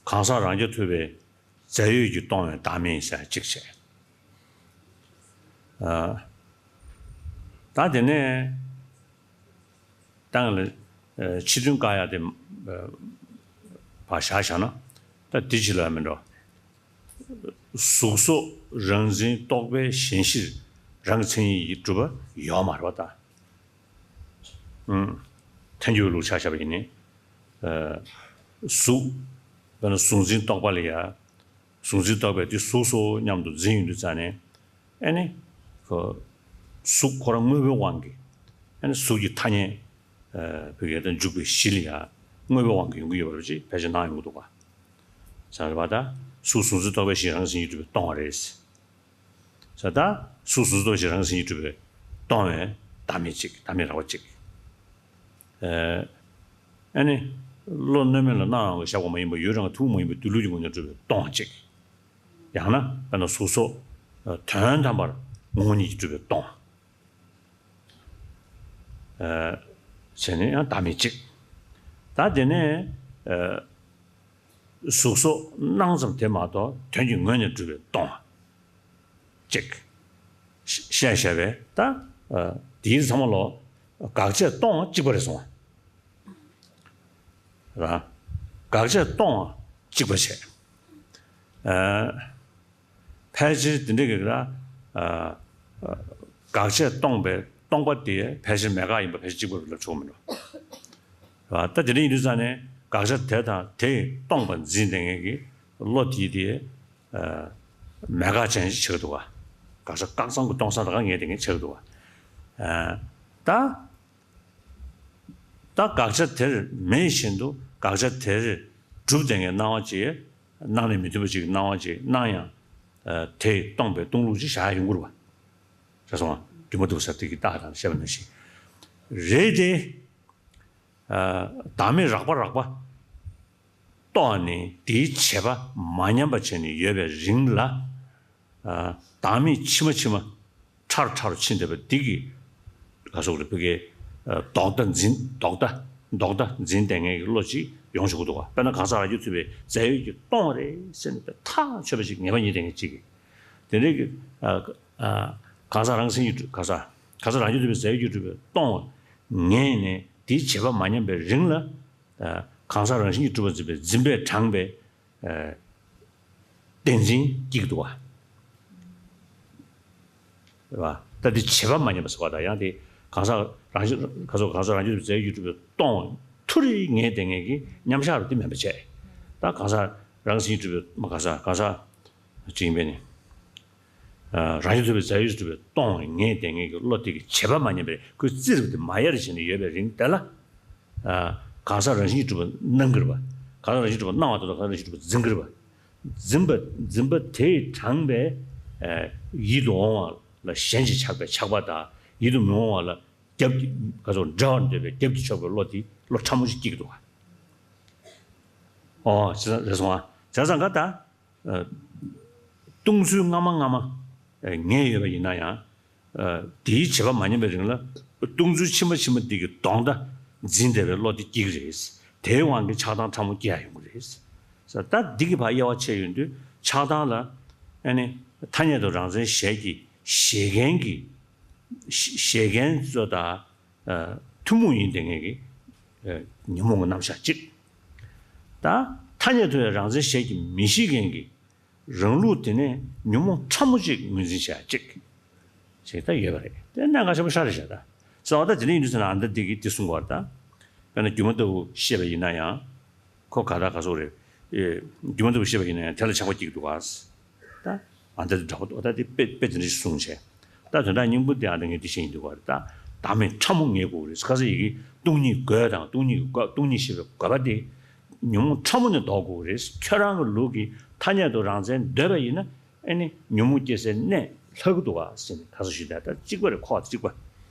གང་ཟག་རང་རྐྱ་ཐུབ་པའི་རྫས་ཡོད་ཀྱིས་སྟོང་བའི་བདག་མེད་ཟེར་གཅིག་བྱས། ཨ་ད་དེ་ནས་ཏང་ལ་ཨ་ཕྱི་དོན་བཀག་ཡ་དེ་ཨ་བ་བཞག་བཞག་ན་ད་འདི་ཅི་ལ་མི་འགྲོ། གཟུགས་སོགས་རང་འཛིན་རྟོག་པའི་གཞན་གཞིར་རང་གི་མཚན་ཉིད་ཀྱིས་གྲུབ་པ་ཡོད་མ་རེད་པ་ད། ཨུམ། ཐལ་འགྱུར་ལུགས་ཆ་བཞག་པ་ཡིན་ནའི། ཨ་གཟུགས། དཔེར་ན་གཟུགས་འཛིན་རྟོག་པ་ལ་ཡ། གཟུགས་འཛིན་རྟོག་པས་དེ་གཟུགས་སོ་སྙམ་དུ་འཛིན་ཡོང་དུས་ཙ་ནས། ཨེ་ནི། ཁོ། གཟུགས་ཁོ་རང་དངོས་པོའི་དབང་གིས། ཨེ་ནི་གཟུགས་ཀྱི་ཐ་སྙད། ཨ་བོད་སྐད་དང་འཇུག་པའི་གཞི་ལ་ཡ། དངོས་པོའི་དབང་གིས་ཡོང་གི་ཡོད་པ་རེད་ཅེས་ཕལ་ཆེར་སྣང་ཡོང་གི་འདུག་ག་ས་རེད་པ་ད། གཟུགས་གཟུགས་འཛིན་རྟོག་པའི་གཞི་རང་གཟུགས་ཉིད་གྲུབ་པས་སྟོང་བ་རེད། ས་ད། གཟུགས་གཟུགས་རྟོག་བཞིན་རང་གཟུགས་ཉིད་གྲུབ་པས་སྟོང་བའི་བདག་མེད་ཅིག་བདག་མེད་རགས་པ་ཅིག་ཨེ་ཨེ་ནི། བློ་རྣོན་མིན་ལ་སྣང་བའང་གི་ཞག་པ་མ་ཡིན་པ། ཡུལ་རང་གི་ཐུན་མོང་མ་ཡིན་པའི་སྡོད་ལུགས་ཀྱི་ངོ་ནས་གྲུབ་པས་སྟོང་བ་ཅིག་ཡང་ན་དཔེར་ན་གཟུགས་སོགས་དོན་དམ་པར་ངོ་བོ་ཉིད་ཀྱིས་གྲུབ་པས་སྟོང་། ཨེ་བྱས་ནས་ཡང་བདག་མེད་ཅིག་ད་དེ་ནས་ཨེ། གཟུགས་སོགས་སྣང་ཙམ་དེ་མ་གཏོགས་དོན་གྱི་ངོས་ནས་གྲུབ་པའི་སྟོང་བ་གཅིག་བཤད་བཤད་པས་ད། ཨ། དེའི་ཚང་མ་ལོ། དགག་བྱས་སྟོང་བ་གཅིག་པ་རེད་སོང་བ། ར། དགག་བྱས་སྟོང་བ་གཅིག་པ་བྱས། ཨ། ཕལ་ཆེར་དེ་འདྲ་གི་ར། ཨ། དགག་བྱས་སྟོང་པའི་སྟོང་པ་དེ་ཕལ་ཆེར་མེད་དགག་ཡིན་པ་ཕལ་ཆེར་གཅིག་པ་རེད་ལབ་ཆོག་མི་འགྲོ། ར། ད་དེ་འདྲ་ཡིན་དུས་ཙང་ནས་དགག་བྱ་དེ་དང་དེས་སྟོང་པ་འཛིན་བསྡད་མཁན་གྱི་བློ་དེ་དེ། ཨ། མེད་དགག་ཅན་ཞིག་ཆགས་འདུག་བ། དགག་བྱ་རྐང་ཚང་གི་སྟོང་ས་དགག་ངེས་དེ་ངེས་ཆགས་འདུག་བ། ཨ། ད། ད་དགག་བྱ་དེར་མེད་བཞིན་དུ་དགག་བྱ་དེར་གྲུབ་བསྡད་མཁན་སྣང་བ་ཅིག་སྣང་ནས་མི་མཐུན་པ་ཅིག་སྣང་བ་ཅིག་སྣང་ཡང་། ཨ། དེས་སྟོང་པའི་སྟོང་ལུགས་ཅིག་བཞག་ཡ་ཡོང་གི་རེད་བ། རེད་སོང་བ། རྒྱུ་མ་འདུག་ས་དེ་གི་རྟགས་དང་བཤད་པ་ནང་བཞིན། རེད་དེ། ཨ། བདག་མེད་རགས་པ་རགས་པ། རྟོགས་ནས་དེའི་བྱེད་པ་མ་ཉམས་པ་བྱས་ནས་ཡོད་པའི་རིང་ལ། ཨ། བདག་མེད་ཕྱི་མ་ཕྱི་མ་ཕྲ་རུ་ཕྲ་རུ་ཕྱིན་བསྡད་པ་འདི་གི་ག་སོགས་རེ་ཕ་གིའི། ཨ། ལྡོག་ལྟ་འཛིན་ལྡོག་ལྟ་ལྡོག་ལྟ་འཛིན་བསྡད་མཁན་གྱི་བློ་ཅིག་ཡོང་ཆོག་གི་འདུག་ག་དཔེར་ན་གང་ཟག་རང་རྒྱུད་ཐུབ་པའི་རྫས་ཡོད་ཀྱི་སྟོང་བ་རེད་ཟེར་ནས་ཐག་ཆོད་པ་ཞིག་ངེས་པ་རྙེད་བསྡད་མཁན་ཅིག་གིས། དེ་འདྲའི་གི། ཨ། ཨ། གང་ཟག་རང་མཚན་གྱིས་གྲུབ་གང་ཟག་གང་ཟག་རང་རྒྱུད་ཐུབ་པའི་རྫས་ཡོད་ཀྱིས་གྲུབ་པའི་སྟོང་བ་ངེས་ནས་དེའི་བྱེད་པ་མ་ཉམས་པའི་རིང་ལ། ཨ། གང་ཟག་རང་བཞིན་གྱིས་གྲུབ་པར་འཛིན་པའི་འཛིན་པས་དྲངས་པའི། ཨ། བདེན་འཛིན་སྐྱེ་གི་འདུག་བ། རེད་བ། ད་འདི་བྱེད་པ་མ་ཉམས་པ་ཟེར་བ་དང་ཡང་དེ་གང་ཟག་རང་བཞིན་ག་ཚོད་གང་ཟག་རང་རྒྱུད་རྫས་ཡོད་ཀྱིས་གྲུབ་པའི་སྟོང་ཐུར་རེ་ངེས་བསྡད་མཁན་གྱི་མཉམ་བཞག་རུ་དེ་མིན་པ་བྱས། ད་གང་ཟག་རང་བཞིན་གྱིས་གྲུབ་པའི་མ་གང་ཟག་གང་ཟག་ཅིག་ཡིན་པས་ནི། ཨ། རང་བཞིན་གྲུབ་པའི་རྫས་ཡོད་གྲུབ་པའི་སྟོང་ངེས་བསྡད་མཁན་གྱི་བློ་དེ་གི་བྱེད་པ་མ་ཉམས་པའི་ཁོའི་རྩིས་རུ་དེ་མ་ཡལ་བྱས་ནས་ཡོད་པའི་རིང་དེ་ལ། ཨ། གང་ཟག་རང་བཞིན་གྱིས་གྲུབ་པ་སྣང་གི་རེད་པ། གང་ཟག་རང་བཞིན་གྲུབ་པ་སྣང་བ་དེ་དང་གང་ཟག་རང་བཞིན་གྲུབ་པ་འཛིན་གི་རེད་པ། འཛིན་པ་འཛིན་པ་དེས་དྲངས་པའི། ཨ། ཡིད་དུ་འོང་བ་ལ་ཞེན་ཅིང་ཆགས་པའི་ཆགས་པ་དང་ཡིད་དུ་མི་འོང་བ་ལ་རྒྱབ་ཀྱི་ག་ཚོད་འབྲེལ་བར་འདོད་པའི་རྒྱབ་ཀྱི་ཕྱོགས་པའི་བློ་དེ་བློ་ཕྲ་མོ་ཞིག་སྐྱེ་གི་འདུག་ག་ཨོ་བྱས་ཙང་རེད་སོང་ཨ། བྱས་ཙང་ག་ད། ཨ། སྟོང་ཚུལ་སྔ་མ་སྔ་མ། ཨ། ངེས་ཡོད་པ་ཡིན་ན་ཡང་། ཨ། དེའི་བྱེད་པ་མ་ཉམས་པའི་རིང་ལ་སྟོང་ཚུལ་ཕྱི་མ་ཕྱི་མ་འདི་གི་ལྡོག་ལྟ་འཛིན་བསྡད་པའི་བློ་དེ་སྐྱེ་གི་རེད། དེའི་དབང་གིས་ཆགས་སྡང་ཕྲ་མོ་སྐྱེ་ཡ་ཡོང་གི་རེད། ས་ད་འདི་གི་ཕར་དབྱེ་བ་ཕྱེ་ཡོང་དུས་ཆགས་སྡང་ལ། ཨ་ནི་ཐ་སྙད་དུ་རང་མཚན་གཞལ་གྱི་བཞེད་མཁན་གྱི། བཞེད་མཁན་ཚོ་དང་། ཨ། ཐུན་མོང་ཡིན་བསྡད་མཁན་གྱི། ཨ། ཉོན་མོངས་ཀྱི་རྣམ་གཞག་གཅིག་ད་ཐ་སྙད་དུ་ཡང་རང་མཚན་གཞལ་གྱི་མི་བཞེད་མཁན་གྱི་རང་ལུགས་དེ་ནས་ཉོན་མོངས་ཕྲ་མོ་གཅིག་ངོས་འཛིན་བྱེད་ཡ་གཅིག་ཞིག་ད་ཡོད་པ་རེད། དེ་གནད་འགག་ཆེན་པོ་ཞེ་དྲག་རེད་ཤག་ད་ས་བ་ད་དེ་འདྲ་ཡིན་དུས་ཙམ་ན་ཨ་ད་འདི་གིས་འདི་གསུང་བར་ད། དཔེར་ན་སྒྱུ་མ་ལྟ་བུ་བཤད་པ་ཡིན་ན་ཡང་། ཁོ་ག་ད་ག་སོགས་རེད། ཨེ། སྒྱུ་མ་ལྟ་བུ་བཤད་པ་ཡིན་ན་ཡང་དེ་ལ་ཆགས་པ་སྐྱེ་གི་འདུག་ག་ད་ཨ་ད་དེ་འདྲ་པོ་འདུག་ད་དེ་དཔེ་དཔེ་དེ་འདྲ་ཞིག་གསུངས་བྱས། ད་དོན་དག་སྙིང་པོ་དེ་ཨ་ད་ངས་འདི་བཤད་ཡིན་འདུག་ག་ད་བདག་མེད་ཕྲ་མོ་ངེས་དགོས་རེད། ཁ་སང་ཡི་གེ་སྟོང་ཉིད་དགོས་དང་སྟོང་ཉིད་ཀྱི་དགོས། སྟོང་ཉིད་ཤེས་པའི་དགོས་པ་དེ་ཉོན་མོངས་ཕྲ་མོ་ནས་ལྡོག་དགོས་རེད། ཁྱོད་རང་གི་ལུགས་ཀྱི་ཐ་སྙད་དུ་རང་མཚན་འདོད་པ་ཡིན་ན་ཨ་ནི་ཉོན་མོངས་སྐྱེ་སའི་གནས་ལྷག་གི་འདུག་ག་ཟེར་ནས་ཁ་སང་ཞུས་ད་ད་གཅིག་པ་རེད། ཁོག་ད་གཅིག་པ་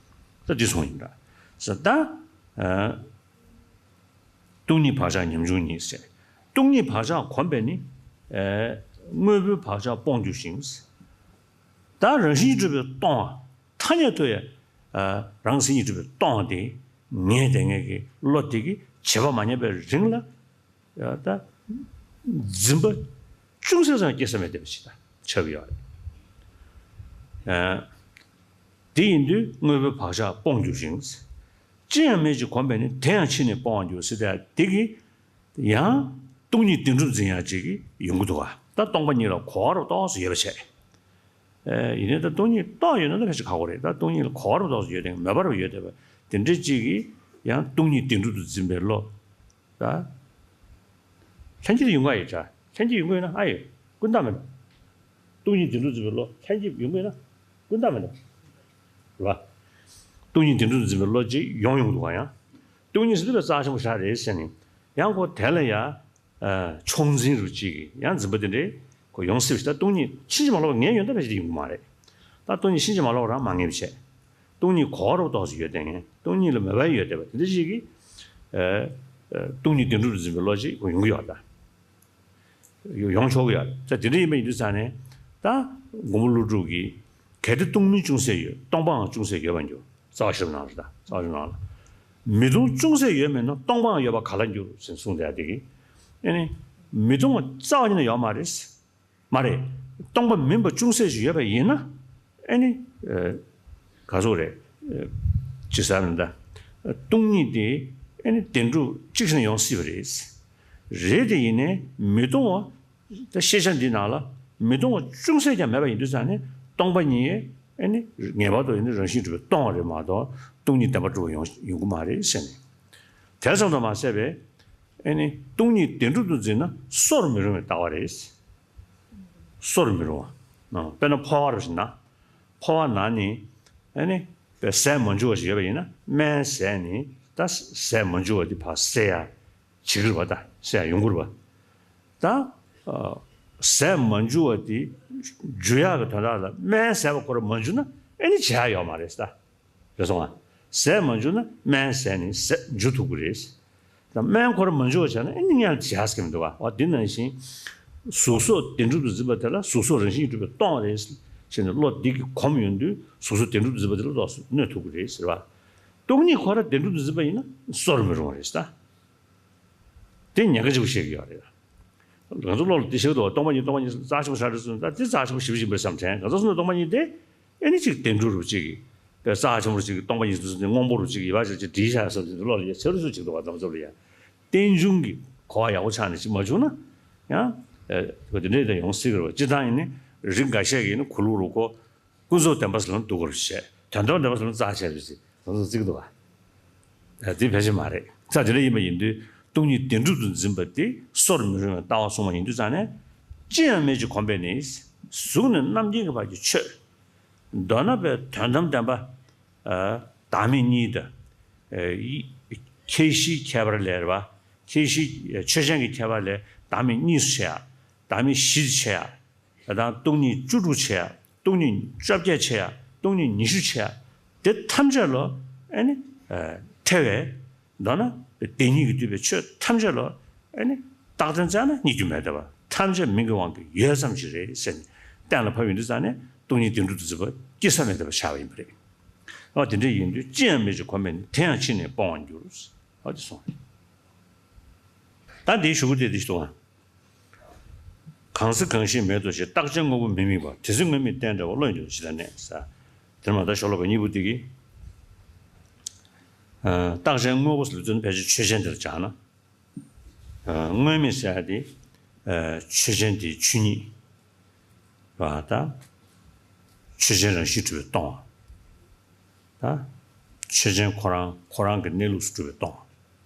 ད་འདི་སོང་ཡིན་འདྲ་ཟེར་ད། ཨ། སྟོང་ཉིད་བག་ཆགས་ཉམ་ཆུང་ཉིད་ཟེར། སྟོང་ཉིད་བག་ཆགས་གོམས་པས་ནི། ཨ། དངོས་པོའི་བག་ཆགས་སྤོང་འགྱུར་ཞིང་། ད་རང་བཞིན་གྱིས་གྲུབ་པའི་སྟོང་བ། ཐ་སྙད་དུ་ཡང་། ཨ། རང་མཚན་གྱིས་གྲུབ་པའི་སྟོང་བ་དེ་ངེས་བསྡད་མཁན་གྱི་བློ་དེ་གིས་བྱེད་པ་མ་ཉམས་པའི་རིང་ལ། ཡང་ད་འཛིན་པ་ཅུང་ཟད་ཙམ་སྐྱེ་ས་མེད་བསྡད་པ་ཞིག་ད་ཆགས་ཀྱི་ཡོད་རེད། ཨ། དེ་ཡིན་དུས་དངོས་པོའི་བག་ཆགས་སྤོང་འགྱུར་ཞིང་། ཅི་ཡང་མེད་ཅིང་གོམས་པས་ནི། དེ་ཡང་ཕྱིས་ནས་སྤོང་བར་འགྱུར་ཟེར་ཏེ་དེ་གིས་ཡང་སྟོང་ཉིད་བདེན་གྲུབ་འཛིན་ཡག་ཅིག་ཡོང་གི་འདུག་ག་ད་སྟོང་པ་ཉིད་ལ་གོ་བ་རུ་ཏོག་ཙམ་ཡོད་པ་བྱས། ཨེ། ཡིན་ནའི་ད་སྟོང་ཉིད་རྟོགས་ཡོད་ན་ད་ཕལ་ཆེར་ཁག་པོ་རེད། ད་སྟོང་ཉིད་ལ་གོ་བ་རུ་ཏོག་ཙམ་ཡོད་དེ་མོས་པ་རུ་ཡོད་བསྡད་པ་དེ་འདྲ་ཅིག་གིས་ཡང་སྟོང་ཉིད་བདེན་གྲུབ་ཏུ་འཛིན་པའི་བློ། ད། ལྷན་སྐྱེས་ཡོང་གི་ཡོད་འདྲ། ལྷན་སྐྱེས་ཡོང་གི་ཡོད་ན་ཨ་ཡོད། ཀུན་བཏགས་མེད་འགྲོ། སྟོང་ཉིད་བདེན་གྲུབ་འཛིན་པའི་བློ་ལྷན་སྐྱེས་ཡོང་གི་ཡོད་ན་ཀུན་བཏགས་མེད་འགྲོ། རེད་བ། སྟོང་ཉིད་བདེན་གྲུབ་འཛིན་པའི་བློ་ཅིག་ཡོང་ཡོང་འདུག་ག་ཡང་། སྟོང་ཉིད་ཟེར་དུས་རྩ་ཆེན་པོ་ཞེ་དྲག་རེད་ཟེར་ནས། ཡང་ཁོ་དེ་ལ་ཡ། ཨ། ཕྱོགས་འཛིན་རུ་གཅིག་གིས་ཡང་འཛིན་པ་དེ་འདྲའི་ཁོ་ཡོང་སྲིད་པ་ཞིག་ད་སྟོང་ཉིད་ཕྱིན་ཅི་མ་ལོག་པ་ངེས་ཡོད་ད་ཕལ་ཆེར་ཡོང་གི་མ་རེད། ད་སྟོང་ཉིད་ཕྱིན་ཅི་མ་ལོག་པ་རང་མ་ངེས་པ་བྱས། སྟོང་ཉིད་གོ་བ་རུ་ཏོག་ཙམ་ཡོད་བསྡད་མཁན། སྟོང་ཉིད་ལ་མོས་པ་ཡོད་བསྡད་པ་དེ་འདྲ་ཞིག་གིས། ཨ། ཨ། སྟོང་ཉིད་བདེན་གྲུབ་ཏུ་འཛིན་པའི་བློ་ཅིག་ཁོ་ཡོང་གི་ཡོད་ད། ཡོང་ཆོག་གི་ཡོད་རེད། ད་དེ་འདྲ་ཡིན་པ་ཡིན་དུས་ཙང་ནས་ད་མགོན་པོ་ཀླུ་སྒྲུབ་ཀྱིས་གལ་ཏེ་སྟོང་མིན་ཅུང་ཟད་ཡོད། སྟོང་པའང་ཅུང་ཟད་ཡོད་པར་འགྱུར། རྩ་བ་བཞི་པོ་ནང་ལ་རེད་ད། རྩ་བ་བཞི་པོ་ནང་ལ། མི་སྟོང་ཅུང་ཟད་ཡོད་མིན་ནོ། སྟོང་པའང་ཡོད་པར་ག་ལ་འགྱུར་ཟེར་གསུངས་བསྡད་དེ་གི། ཨ་ནི། མི་སྟོང་བ་རྩ་བ་ཉིད་ནས་ཡོད་མ་རེད། མ་རེད། སྟོང་པ་མིན་པ་ཅུང་ཟད་ཅིག་ཡོད་པ་ཡིན་ན། ཨེ་ནི། ཨ། ག་ཟེར་རེད། ཨ། ཅི་ཟེར་ན་ད། སྟོང་ཉིད་དེ། ཨེ་ནི་བདེན་གྲུབ་གཅིག་ནས་ཡོང་སྲིད་པ་རེད། རེད་དེ་ཡིན་ནའི་མི་སྟོང་བ། ད་ཤེས་བྱ་འདི་ནང་ལ་མི་སྟོང་བ་ཅུང་ཟད་ཀྱང་མེད་པ་ཡིན་དུས་ཙང་ནས་སྟོང་པ་ཉིད། ཨེ་ནི་ངེས་པར་དུ་ཡིན་ན་རང་བཞིན་གྲུབ་པས་སྟོང་བ་རེད་མ་གཏོགས་སྟོང་ཉིད་བདེན་པར་གྲུབ་པ་ཡོང་ཡོང་གི་མ་རེད་ཟེར་ནས། དེ་ཙམ་དུ་མ་ཟད་པའི། ཨེ་ནི་སྟོང་ཉིད་བདེན་གྲུབ་ཏུ་འཛིན་ན་གསོར་མི་རུང་བའི་ལྟ་བ་རེད། གསོར་མི་རུང་བ། དཔེར་ན་ཕོ་བ་རུ་ཞིག་ན། ཕོ་བ་ན་ནི། ཨེ་ནི། པའི་ཟས་མ་འཇུ་བ་ཞིག་ཡོད་པ་ཡིན་ན་སྨན་ཟས་ནི་ད་ཟས་མ་འཇུ་བ་འདི་ཕར་སེལ་ཡ་བྱེད་ཀྱི་རེད་པ། ད་སེལ་ཡ་ཡོང་གི་རེད་པ། ད། ཨ། ཟས་མ་འཇུ་བ་འདི་འཇུ་ཡག་གི་དོན་དག་ལ་སྨན་ཟས་པ་ཁོ་རང་མ་འཇུ་ན་ཨེ་ནི་བྱེད་ཡག་ཡོད་མ་རེད་ད། རེད་སོང་ང་། ཟས་མ་འཇུ་ན་སྨན་ཟས་ནི་ཟས་འཇུ་ཐུབ་ཀྱི་རེད། ད་སྨན་ཁོ་རང་མ་འཇུ་བ་བྱས་ན་ཨེ་ནི་སྔོན་ལ་བྱེད་ཡག་ཟེར་གྱི་མི་འདུག་ག། འོ་དེ་ནང་བཞིན། གཟུགས་སོགས་བདེན་གྲུབ་ཏུ་འཛིན་པ་དེ་ལ་གཟུགས་སོགས་རང་བཞིན་གྱིས་གྲུབ་པས་སྟོང་བ་རེད་ཟེར་ནས་བློ་འདི་གིས་གོམས་ཡོང་དུས་གཟུགས་སོགས་བདེན་གྲུབ་ཏུ་འཛིན་པ་དེ་ལ་ཏོག་ཙམ་གནོད་ཐུབ་ཀྱི་རེད་ཟེར་བ། སྟོང་ཉིད་ཁོ་རང་བདེན་གྲུབ་ཏུ་འཛིན་པ་ཡིན་ན་གསོར་མི་རུང་བ་རེད་ཟེར་ད། དེ་ཉེན་ཁ་ཆེན་པོ་བཤད་ཀྱི་ཡོད་རེད། ང་ཚོ་བློ་ལ་དེ་བཤད་ཀྱི་འདུག་བ། སྟོང་པ་ཉིད་སྟོང་པ་ཉིད་རྩ་ཆེན་པོ་ཧྲ་རེད་ཟེར་ན་ད་དེ་རྩ་ཆེན་པོ་ཞེ་པོ་ཅིག་ཡིན་པ་རེད་བསམ་དྲན། ང་ཚོ་བསམ་ན་སྟོང་པ་ཉིད་དེ། ཨེ་ནི་ཅིག་བདེན་གྲུབ་རུ་ཅིག་གི་པའི་རྩ་ཆེན་པོ་རུ་ཅིག་གི་སྟོང་པ་ཉིད་དུ་སོང་སྟེ་སྔོན་པོ་རུ་ཅིག་གི་ཡིད་པ་ཅིག་ཅིག་བྲིས་བཞག་བསམ་ཅིག་བློ་ལ་ཡ་ཚེ་རུ་སུ་ཅིག་འདུག་བ། རྣམ་ཚོ་ལ་ཡ་རྟེན་འབྱུང་གི་གོ་བ་ཡག་པོ་ཆགས་ནས་ཅིག་མ་བྱུང་ན་ཡང་། ཨེ། དེ་འདྲས་དེ་ཡོང་སྲིད་ཀྱི་རེད་བ། སྤྱིར་བཏང་ཡིན་ནི་རིགས་འགའ་ཤས་ཀྱིས་ནི་གོ་ལུགས་རུ་གོ། ཀུན་རྫོབ་བདེན་པ་ཟེར་ན་སྡུག་གོ་རུ་བྱས། དོན་དམ་བདེན་པ་ཟེར་ན་རྩ་ཆེ་རུ་ཅིག་རྣམ་ཚོ་བརྩི་གི་འདུག་བ། ཨ། དེ་ཕལ་ཆེར་མ་རེད། ས་དེ་འདྲ་ཡིན་པ་ཡིན་དུས་སྟོང་ཉིད་བདེན་གྲུབ་ཏུ་འཛིན་པ་དེ་གསོར་མི་རུང་བའི་ལྟ་བ་གསུངས་པ་ཡིན་དུས་ཙང་ནས། ཅི་ཡང་མེད་ཅིང་གོམས་པས་ནི། གཟུགས་ནས་རྣམ་མཁྱེན་གྱི་བར་གྱི་ཆོས། མདོར་ན་པའི་དོན་དམ་བདེན་པ། ཨ། བདག་མེད་གཉིས་དང་། ཨ། ཡི། ཁྱད་གཞིའི་ཁྱད་པར་ལས་རེད་བ། ཁྱད་གཞི། ཆོས་ཅན་གྱི་ཁྱད་པར་ལས་བདག་མེད་གཉིས་སུ་ཕྱེ་ཡ། བདག་མེད་བཞི་སུ་ཕྱེ་ཡ། དང་སྟོང་ཉིད་བཅུ་དྲུག་ཕྱེ་ཡ། སྟོང་ཉིད་བཅོ་བརྒྱད་ཕྱེ་ཡ། སྟོང་ཉིད་ཉི་ཤུ་ཕྱེ་ཡ། དེ་ཐམས་ཅད་ལ་ཨེ་ནི། ཨ། ཐལ་བའི། མདོར་ན་བདེན་གཉིས་ཀྱིས་བསྡུས་པའི་ཆོས་ཐམས་ཅད་ལ་ཨེ་ནི་བཏགས་དོན་བཙལ་ན་རྙེད་རྒྱུ་མེད་བསྡད་པ། ཐམས་ཅད་མིང་གི་དབང་གིས་ཡོད་ཙམ་ཞིག་རེད་ཟེར་ནས་གཏན་ལ་ཕབ་ཡོང་དུས་ཙང་ནས་སྟོང་ཉིད་བདེན་གྲུབ་ཏུ་འཛིན་པ་སྐྱེ་ས་མེད་བསྡད་པ་ཆགས་པ་ཡིན་པ་རེད། ཨ། དེ་འདྲ་ཡིན་དུས་ཅི་ཡང་མེད་ཅིང་གོམས་པས་ནི། དེ་ཡང་ཕྱིས་ནས་སྤོང་བར་འགྱུར། ཨ། དེ་སོང་། ད་འདིའི་གཞུག་གུ་དེ་འདི་ཞིག་འདུག་ཨ། གང་ཟག་གང་ཞིག་མེད་དོ་ཞེས། རྟག་ཆེན་དངོས་པོ་མི་དམིགས་པ། དེ་ཚེ་དངོས་མེད་རྟེན་འབྲེལ་བ། བློ་ཡིས་འདུལ་ཇི་ལྟར་གནས། ས། དེར་མ་ད་ཤོ་ལོ་ཀ་གཉིས་པོ་དེ་གི། ཨ། རྟག་ཆེན་དངོས་པོ་ཟེར་ལབ་དུས་ཕལ་ཆེར་ཆོས་ཅན་དེ་ལ་སྦྱར་ན། ཨ། དངོས་མེད་ཟེར་ཡ་དེ། ཨ། ཆོས་ཅན་དེའི་ཆོས་ཉིད། བ་ད། ཆོས་ཅན་རང་བཞིན་གྲུབ་པས་སྟོང་བ། ད། ཆོས་ཅན་ཁོ་རང་ཁོ་རང་གི་གནས་ལུགས་སུ་གྲུབ་པས་སྟོང་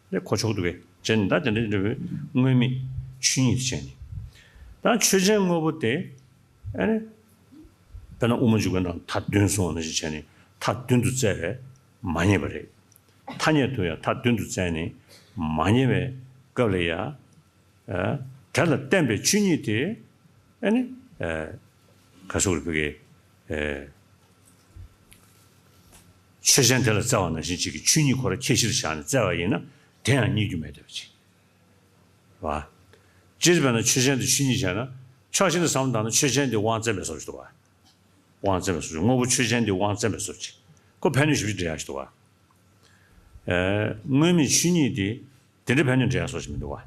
བ། དེ་གོ་ཆོག་འདུག་གས། བྱས་ནས་ད་དེ་འདྲ་འདྲ་བའི་དངོས་མེད་ཆོས་ཉིད་དེ་བྱས་ནས། ད་ཆོས་ཅན་དངོས་པོ་དེ། ཨ་ནི། དཔེར་ན་དབུ་མ་འཇུག་པའི་ནང་མཐའ་བདུན་གསུངས་པ་ནང་བཞིན་བྱས་ནས་མཐའ་བདུན་དུ་བཙལ་བས་མ་རྙེད་པ་རེད། ཐ་སྙད་དུ་ཡང་མཐའ་བདུན་དུ་བཙལ་ནས་མ་རྙེད་པའི་སྐབས་ལ་ཡང་། ཨ། དེ་ལ་བརྟེན་པའི་ཆོས་ཉིད་དེ། ཨ་ནི། ཨ། ག་ཟེར་དགོས་རེད། ཕ་གི། ཨ། ཆོས་ཅན་དེ་ལ་བཙལ་བ་ནང་བཞིན་ཅིག་གི་ཆོས་ཉིད་ཁོ་རང་ཁྱད་གཞིར་བཞག་ནས་བཙལ་བ་ཡིན་ན་དེ་ཡང་རྙེད་རྒྱུ་མེད་བསྡད་པ་ཅིག་རེད་བ། སྤྱིར་བས་ན་ཆོས་ཅན་དེ་ཆོས་ཉིད་བྱས་ན་ཕྱོགས་གཅིག་ནས་བསམ་བློ་བཏང་ན་ཆོས་ཅན་དེ་དབང་བཙན་པའི་བཟོ་ཞིག་འདུག་བ། དབང་བཙན་པའི་བཟོ་ཞིག་དངོས་པོ་ཆོས་ཅན་དེ་དབང་བཙན་པའི་བཟོ་ཞིག་ཁོ་ཕན་ནུས་ཞེ་པོ་ཅིག་འབྲི་ཡག་ཞིག་འདུག་བ། ཨ། དངོས་མེད་ཆོས་ཉིད་དེ། དེ་འདྲ་ཕན་ནུས་འབྲེལ་ཡག་སོགས་ཤིག་མི་འདུག་བ།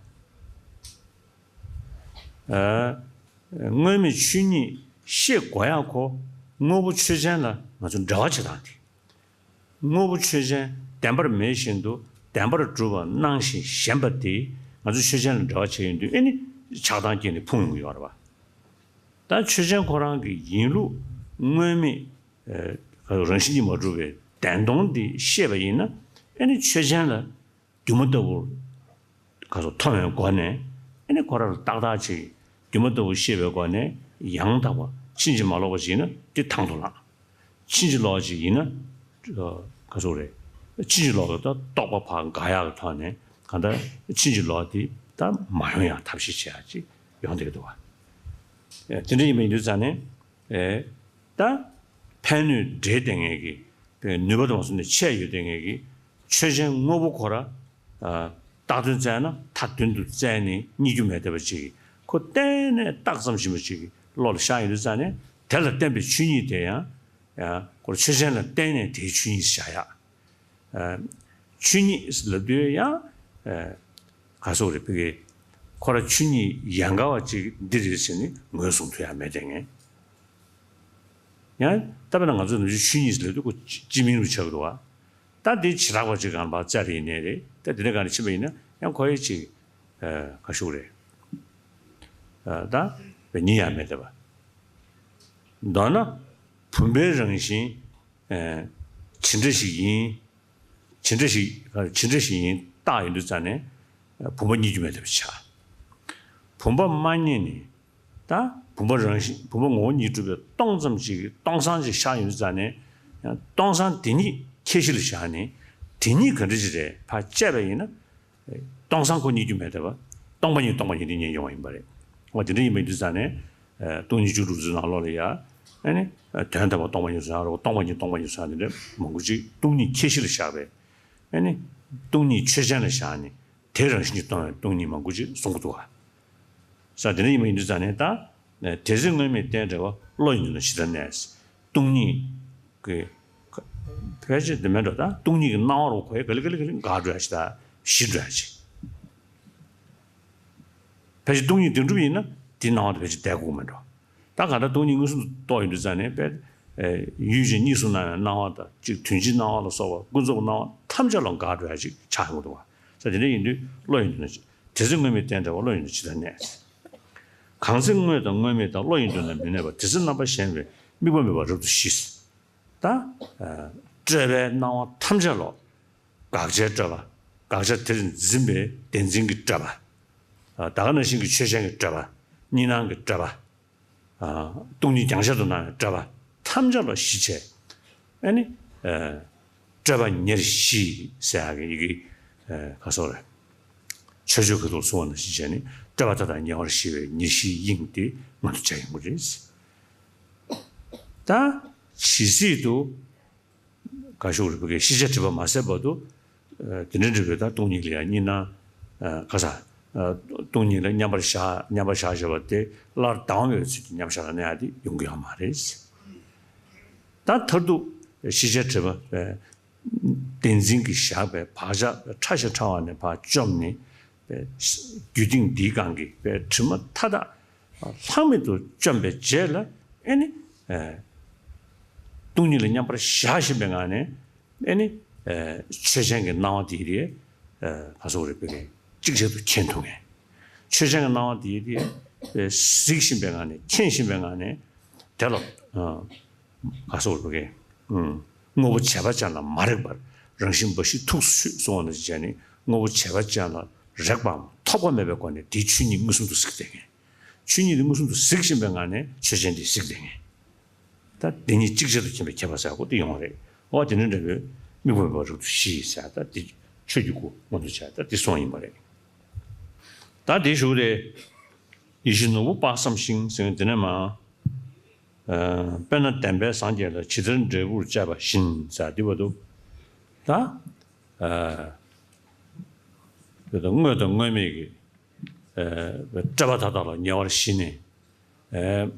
ཨ། དངོས་མེད་ཆོས་ཉིད་ཤེས་དགོས་ཡག་ཁོ་དངོས་པོ་ཆོས་ཅན་ལ་ང་ཚོ་འབྲེལ་བ་བྱེད་སྟངས་དེ། དངོས་པོ་ཆོས་ཅན་བདེན་པར་མེད་བཞིན་དུ་བདེན་པར་གྲུབ་པར་སྣང་ཞིང་ཞེན་པ་དེ་ང་ཚོ་ཆོས་ཅན་ལ་འབྲེལ་བ་བྱས་ཡོང་དུས་ཨེ་ནི་ཆགས་སྡང་སྐྱེས་ནས་ཕུང་ཡོང་གི་ཡོད་རེད་བ། ད་ཆོས་ཅན་ཁོ་རང་གི་ཡིན་ལུགས་དངོས་མེད། ཨ། རང་བཞིན་གྱིས་མ་གྲུབ་པའི་བདེན་སྟོང་འདི་ཤེས་པ་ཡིན་ན་ཨེ་ནི་ཆོས་ཅན་ལ་སྒྱུ་མ་ལྟ་བུར་ག་ཚོད་མཐོང་བའི་སྒོ་ནས་ཨེ་ནི་ཁོ་རང་ལ་ཏག་ཏག་ཅིག་སྒྱུ་མ་ལྟ་བུ་ཤེས་པའི་སྒོ་ནས་ཡང་དག་པ་ཕྱིན་ཅི་མ་ལོག་པ་ཞིག་ཡིན་ན་དེ་དང་དུ་བླངས། ཕྱིན་ཅི་ལོག་ཅིག་ཡིན་ན། ཨ། ག་ཚོད་རེད། ཕྱིན་ཅི་ལོག་གི་ད་རྟོག་པ་ཕར་འགག་ཡག་གི་ཐོག་ནས་གང་ལྟར་ཕྱིན་ཅི་ལོག་དེ་ད་མ་ཡོང་ཡག་ཐབས་ཤེས་བྱེད་ཡག་ཅིག་ཡོང་བསྡད་ཀྱི་འདུག་བ། ཨ། དེ་འདྲ་ཡིན་པ་ཡིན་དུས་ཙང་ནས། ཨེ། ད་ཕན་ནུས་འབྲེལ་ལྡན་ངེས་ཀྱི། ནུས་པ་དང་མ་སོང་ནས་ཆད་ཡོད་ལྡན་ངེས་ཀྱི། ཆོས་ཅན་དངོས་པོ་ཁོ་ར། ཨ། བཏགས་དོན་བཙལ་ན་མཐའ་བདུན་དུ་བཙལ་ནས་རྙེད་རྒྱུ་མེད་བསྡད་པ་ཅིག་ཁོ་གཏན་ནས་རྟགས་ཙམ་ཞིག་མ་ཅིག་བློ་ལ་ཤར་ཡོང་དུས་ཙང་ནས་དེ་ལ་བརྟེན་པའི་ཆོས་ཉིད་དེ་ཡང་། ཡང་ཁོ་ཆོས་ཅན་ལ་བརྟེན་ནས་དེའི་ཆོས་ཉིད་བཞག་ཡག་ཨ། ཆོས་ཉིད་ལབ་དུས་ཡང་། ཨ། ག་ཟེར་རེད། ཕ་གི། ཁོ་ར་ཆོས་ཉིད་ཡན་གར་བ་ཅིག་འདི་རེད་ཟེར་ནས་ངོས་བཟུང་ཐུབ་ཡ་མེད་དེ་ངས། ཡང་ད་དཔེར་ན་ང་ཚོ་ནུབ་ཕྱོགས་ཆོས་ཉིད་ལབ་དུས་ཁོ་སྤྱི་སྤྱི་མིང་རུ་ཆགས་འདུག་བ། ད་འདི་བྱེ་བྲག་པ་ཅིག་གང་ལ་བཙལ་ཡིན་ནའི་རེད། ད་འདི་འདྲ་གང་ལ་ཕྱིན་པ་ཡིན་ན་ཡང་ཁོ་ཡི་ཅིག་ཨ་ག་ཤུག་རེད། ཨ་ད་བའི་ཉིན་ཡང་མེད་བསྡད་པ། མདོར་ན་བུམ་པའི་རང་བཞིན་ཨ་ཇི་འདྲ་ཞིག་ཡིན། ཇི་འདྲ་ཞིག་ཇི་འདྲ་ཞིག་ཡིན་བརྟགས་ཡོང་དུས་ཙང་ནས་བུམ་པ་རྙེད་རྒྱུ་མེད་བསྡད་པ་ཆགས། བུམ་པ་མ་རྙེད་ནས། ད་བུམ་པ་རང་བཞིན་བུམ་པ་ངོ་བོ་ཉིད་གྲུབ་པའི་སྟོང་ཙམ་ཞིག་གི་སྟོང་སང་ཅིག་ཤར་ཡོང་དུས་ཙང་ནས། ཡང་སྟོང་སང་དེ་ཉིད་ཁྱད་གཞི་ལ་བཞག་ནས་དེ་ཉིད་ག་འདྲ་ཅིག་རེད་ཕར་དཔྱད་པ་ཡིན་ན། སྟོང་སང་ཁོ་རྙེད་རྒྱུ་མེད་བསྡད་པ། སྟོང་པ་ཉིད་སྟོང་པ་ཉིད་དེ་རྙེད་ཡོང་བ་ཡིན་པ་རེད། འོ་དེ་འདྲ་ཡིན་པ་ཡིན་དུས་ཙང་ནས། སྟོང་ཉིད་བཅུ་དྲུག་ཚོའི་ནང་ལོགས་ལ་ཡ། ཨ་ནི། དོན་དམ་པ་སྟོང་པ་ཉིད་ཚོ་ཡང་རེད། སྟོང་པ་ཉིད་སྟོང་པ་ཉིད་ཚོ་ཡང་དེ་འདྲ་མང་པོ་ཅིག་སྟོང་ཉིད་ཁྱད་གཞི་ལ་བཞག་པའི། ཨ་ནི། སྟོང་ཉིད་ཆོས་ཅན་ལ་བཞག་ནས། དེ་རང་བཞིན་གྱིས་སྟོང་བའི་སྟོང་ཉིད་མང་པོ་ཅིག་གསུང་གི་འདུག་བ། ས་དེ་འདྲ་ཡིན་པ་ཡིན་དུས་ཙང་ནས་ད། དེ་ཚེ་དངོས་མེད་རྟེན་བྲལ་བ། བློ་ཡི་མདུན་ན་ཇི་ལྟར་གནས། སྟོང་ཉིད་ཀྱི། ཕལ་ཆེར་དེ་མིན་འགྲོ་ད། སྟོང་ཉིད་ཀྱི་སྣང་བ་རུ་གོ་ཡ་ག་ལེ་ག་ལེ་ག་ལེ་འགག་འགྲོ་ཡ་ཞིག་ད་ཞི་འགྲོ་ཡ་ཞིག་ཕལ་ཆེར་སྟོང་ཉིད་བདེན་གྲུབ་ཡིན་ན་དེའི་སྣང་བ་དེ་ཕལ་ཆེར་བསྡད་དགོས་མིན་འགྲོ། ད་གང་ལྟར་སྟོང་ཉིད་མངོན་སུམ་དུ་རྟོགས་ཡོང་དུས་ཙང་ནས་དཔེ། ཡུལ་ཅན་གཉིས་སུ་སྣང་བའི་སྣང་བ་དང་གཅིག་དོན་སྤྱིའི་སྣང་བ་ལ་སོགས་པ་ཀུན་རྫོབ་སྣང་བ་ཐམས་ཅད་ལ་འགག་འགྲོ་ཡ་ཅིག་ཆགས་ཡོང་གི་འདུག་བ། ས་དེ་འདྲ་ཡིན་དུས་བློ་ཡི་མདུན་ན། དེ་ཚེ་དངོས་མེད་རྟེན་བྲལ་བ། བློ་ཡི་མདུན་ན་ཇི་ལྟར་གནས། གང་ཚེ་དངོས་དང་དངོས་མེད་དང་། བློ་ཡི་མདུན་ན་མི་གནས་པ། དེ་ཚེ་རྣམ་པར་ཞེན་པའི་དམིགས་པ་མེད་པར་རབ་ཏུ་ཞི། ད། སྤྲོས་པའི་སྣང་བ་ཐམས་ཅད་ལོ། དགག་བྱའི་སྤྲོས་པ། དགག་བྱ་དེར་འཛིན་པའི་བདེན་འཛིན་གྱི་སྤྲོས་པ། ད་ག་ནང་བཞིན་གྱི་ཆོས་ཅན་གྱི་སྤྲོས་པ། གཉིས་སྣང་གི་སྤྲོས་པ། སྟོང་ཉིད་རྒྱང་ཤར་དུ་སྣང་བའི་སྤྲོས་པ་ཐམས་ཅད་ལ་ཞི་བྱས། ཨ་ནི། སྤྲོས་པ་ཉེར་ཞི་ཟེར་ཡག་གི་ཡི་གེ། ག་སོགས་རེད། མཆོད་བརྗོད་ཀྱི་ཐོག་གསུངས་པ་ནང་བཞིན་བྱས་ནས་སྤྲོས་པ་མཐའ་དག་ཉེ་བར་ཞི་བའི་ཉེར་ཞིའི་དབྱིངས་དེ་མངོན་དུ་བྱ་ཡོང་གི་རེད། ད་ཇི་སྲིད་དུ། ག་ཤོག་རིག་པའི་ཤེས་བྱ་སྒྲིབ་པ་མ་ཟད་བར་དུ། དེ་འདྲའི་འབྲས་བུ་ད་སྟོང་ཉིད་ལ་ཡང་གཉིས་སྣང་། ག་ས། སྟོང་ཉིད་ལ་མཉམ་པར་བཞག་མཉམ་པར་བཞག་བཞག་པ་དེ་སླར་ལྡང་བའི་ཚུལ་གྱིས་མཉམ་བཞག་ལ་གནས་ཡ་དེ་ཡོང་གི་ཡོད་མ་རེད། ད་མཐར་ཐུག་ཤེས་བྱ་སྒྲིབ་པ། བདེན་འཛིན་གྱིས་བཞག་པའི་བག་ཆགས་ཕྲ་ཞིང་ཕྲ་བ་ནས་ཕར་བཅོམ་ནས། རྒྱུད་སྟེང་འདིའི་སྒང་གི་དྲི་མ་མཐའ་དག་ལྷག་མེད་དུ་བཅོམ་པའི་རྗེས་ལ། ཨེ་ནི། སྟོང་ཉིད་ལ་མཉམ་པར་བཞག་བཞིན་པའི་ངང་ནས། ཨེ་ནི། ཆོས་ཅན་གྱི་སྣང་བ་དེ་རེད། ག་སོགས་རེད་པས་གཅིག་ཆར་དུ་མཁྱེན་ཐུབ་མཁན། ཆོས་ཅན་གྱི་སྣང་བ་དེ་རེད། གཟིགས་བཞིན་པའི་ངང་ནས་མཁྱེན་བཞིན་པའི་ངང་ནས། དེ་ལ། ག་སོགས་རེད་པས། དངོས་པོ་བྱས་པ་ཅན་ལ་མ་རེག་པར། རང་བཞིན་འབའ་ཞིག་ཐུགས་སུ་ཆུད་གསུངས་པ་ནང་བཞིན་བྱས་ནས། དངོས་པོ་བྱས་པ་ཅན་ལ་རེག་པའམ་ཐོགས་པ་མེད་པའི་སྒོ་ནས་དེའི་ཆོས་ཉིད་མངོན་སུམ་དུ་གཟིགས་བསྡད་མཁན། ཆོས་ཉིད་དེ་མངོན་སུམ་དུ་གཟིགས་བཞིན་པའི་ངང་ནས་ཆོས་ཅན་དེ་གཟིགས་བསྡད་མཁན། ད་དེ་གཉིས་གཅིག་ཆར་དུ་མཁྱེན་པའི་ཁྱད་པར་ཟེར་དགོས་དེ་ཡོང་བ་རེད། འོ་དེ་འདྲ་འདྲ་བོའི་དམིགས་པ་མེད་པར་རབ་ཏུ་ཞི་ཟེར། ད་དེ་ཆོས་ཀྱི་སྐུ་མངོན་དུ་བྱས། ད་དེ་གསུངས་ཡིན་པ་རེད། ད་དེའི་གཞུག་ལས། ཡིད་བཞིན་ནོར་བུ་དཔག་བསམ་ཤིང་ཟེར་མཁན་དེ་ནས་མར། དཔེར་ན་བདེན་པས་སངས་རྒྱས་ལ། ཇི་ལྟར་འབྲས་བུར་བཅས་པ་བཞིན་ཟེར་དེ་བར་དུ། ད། དེ་ལྟར་དངོས་དང་དངོས་མེད་ཀྱི། སྤྲོས་པ་མཐའ་དག་ལ་ཉེ་བར་ཞི་ནས།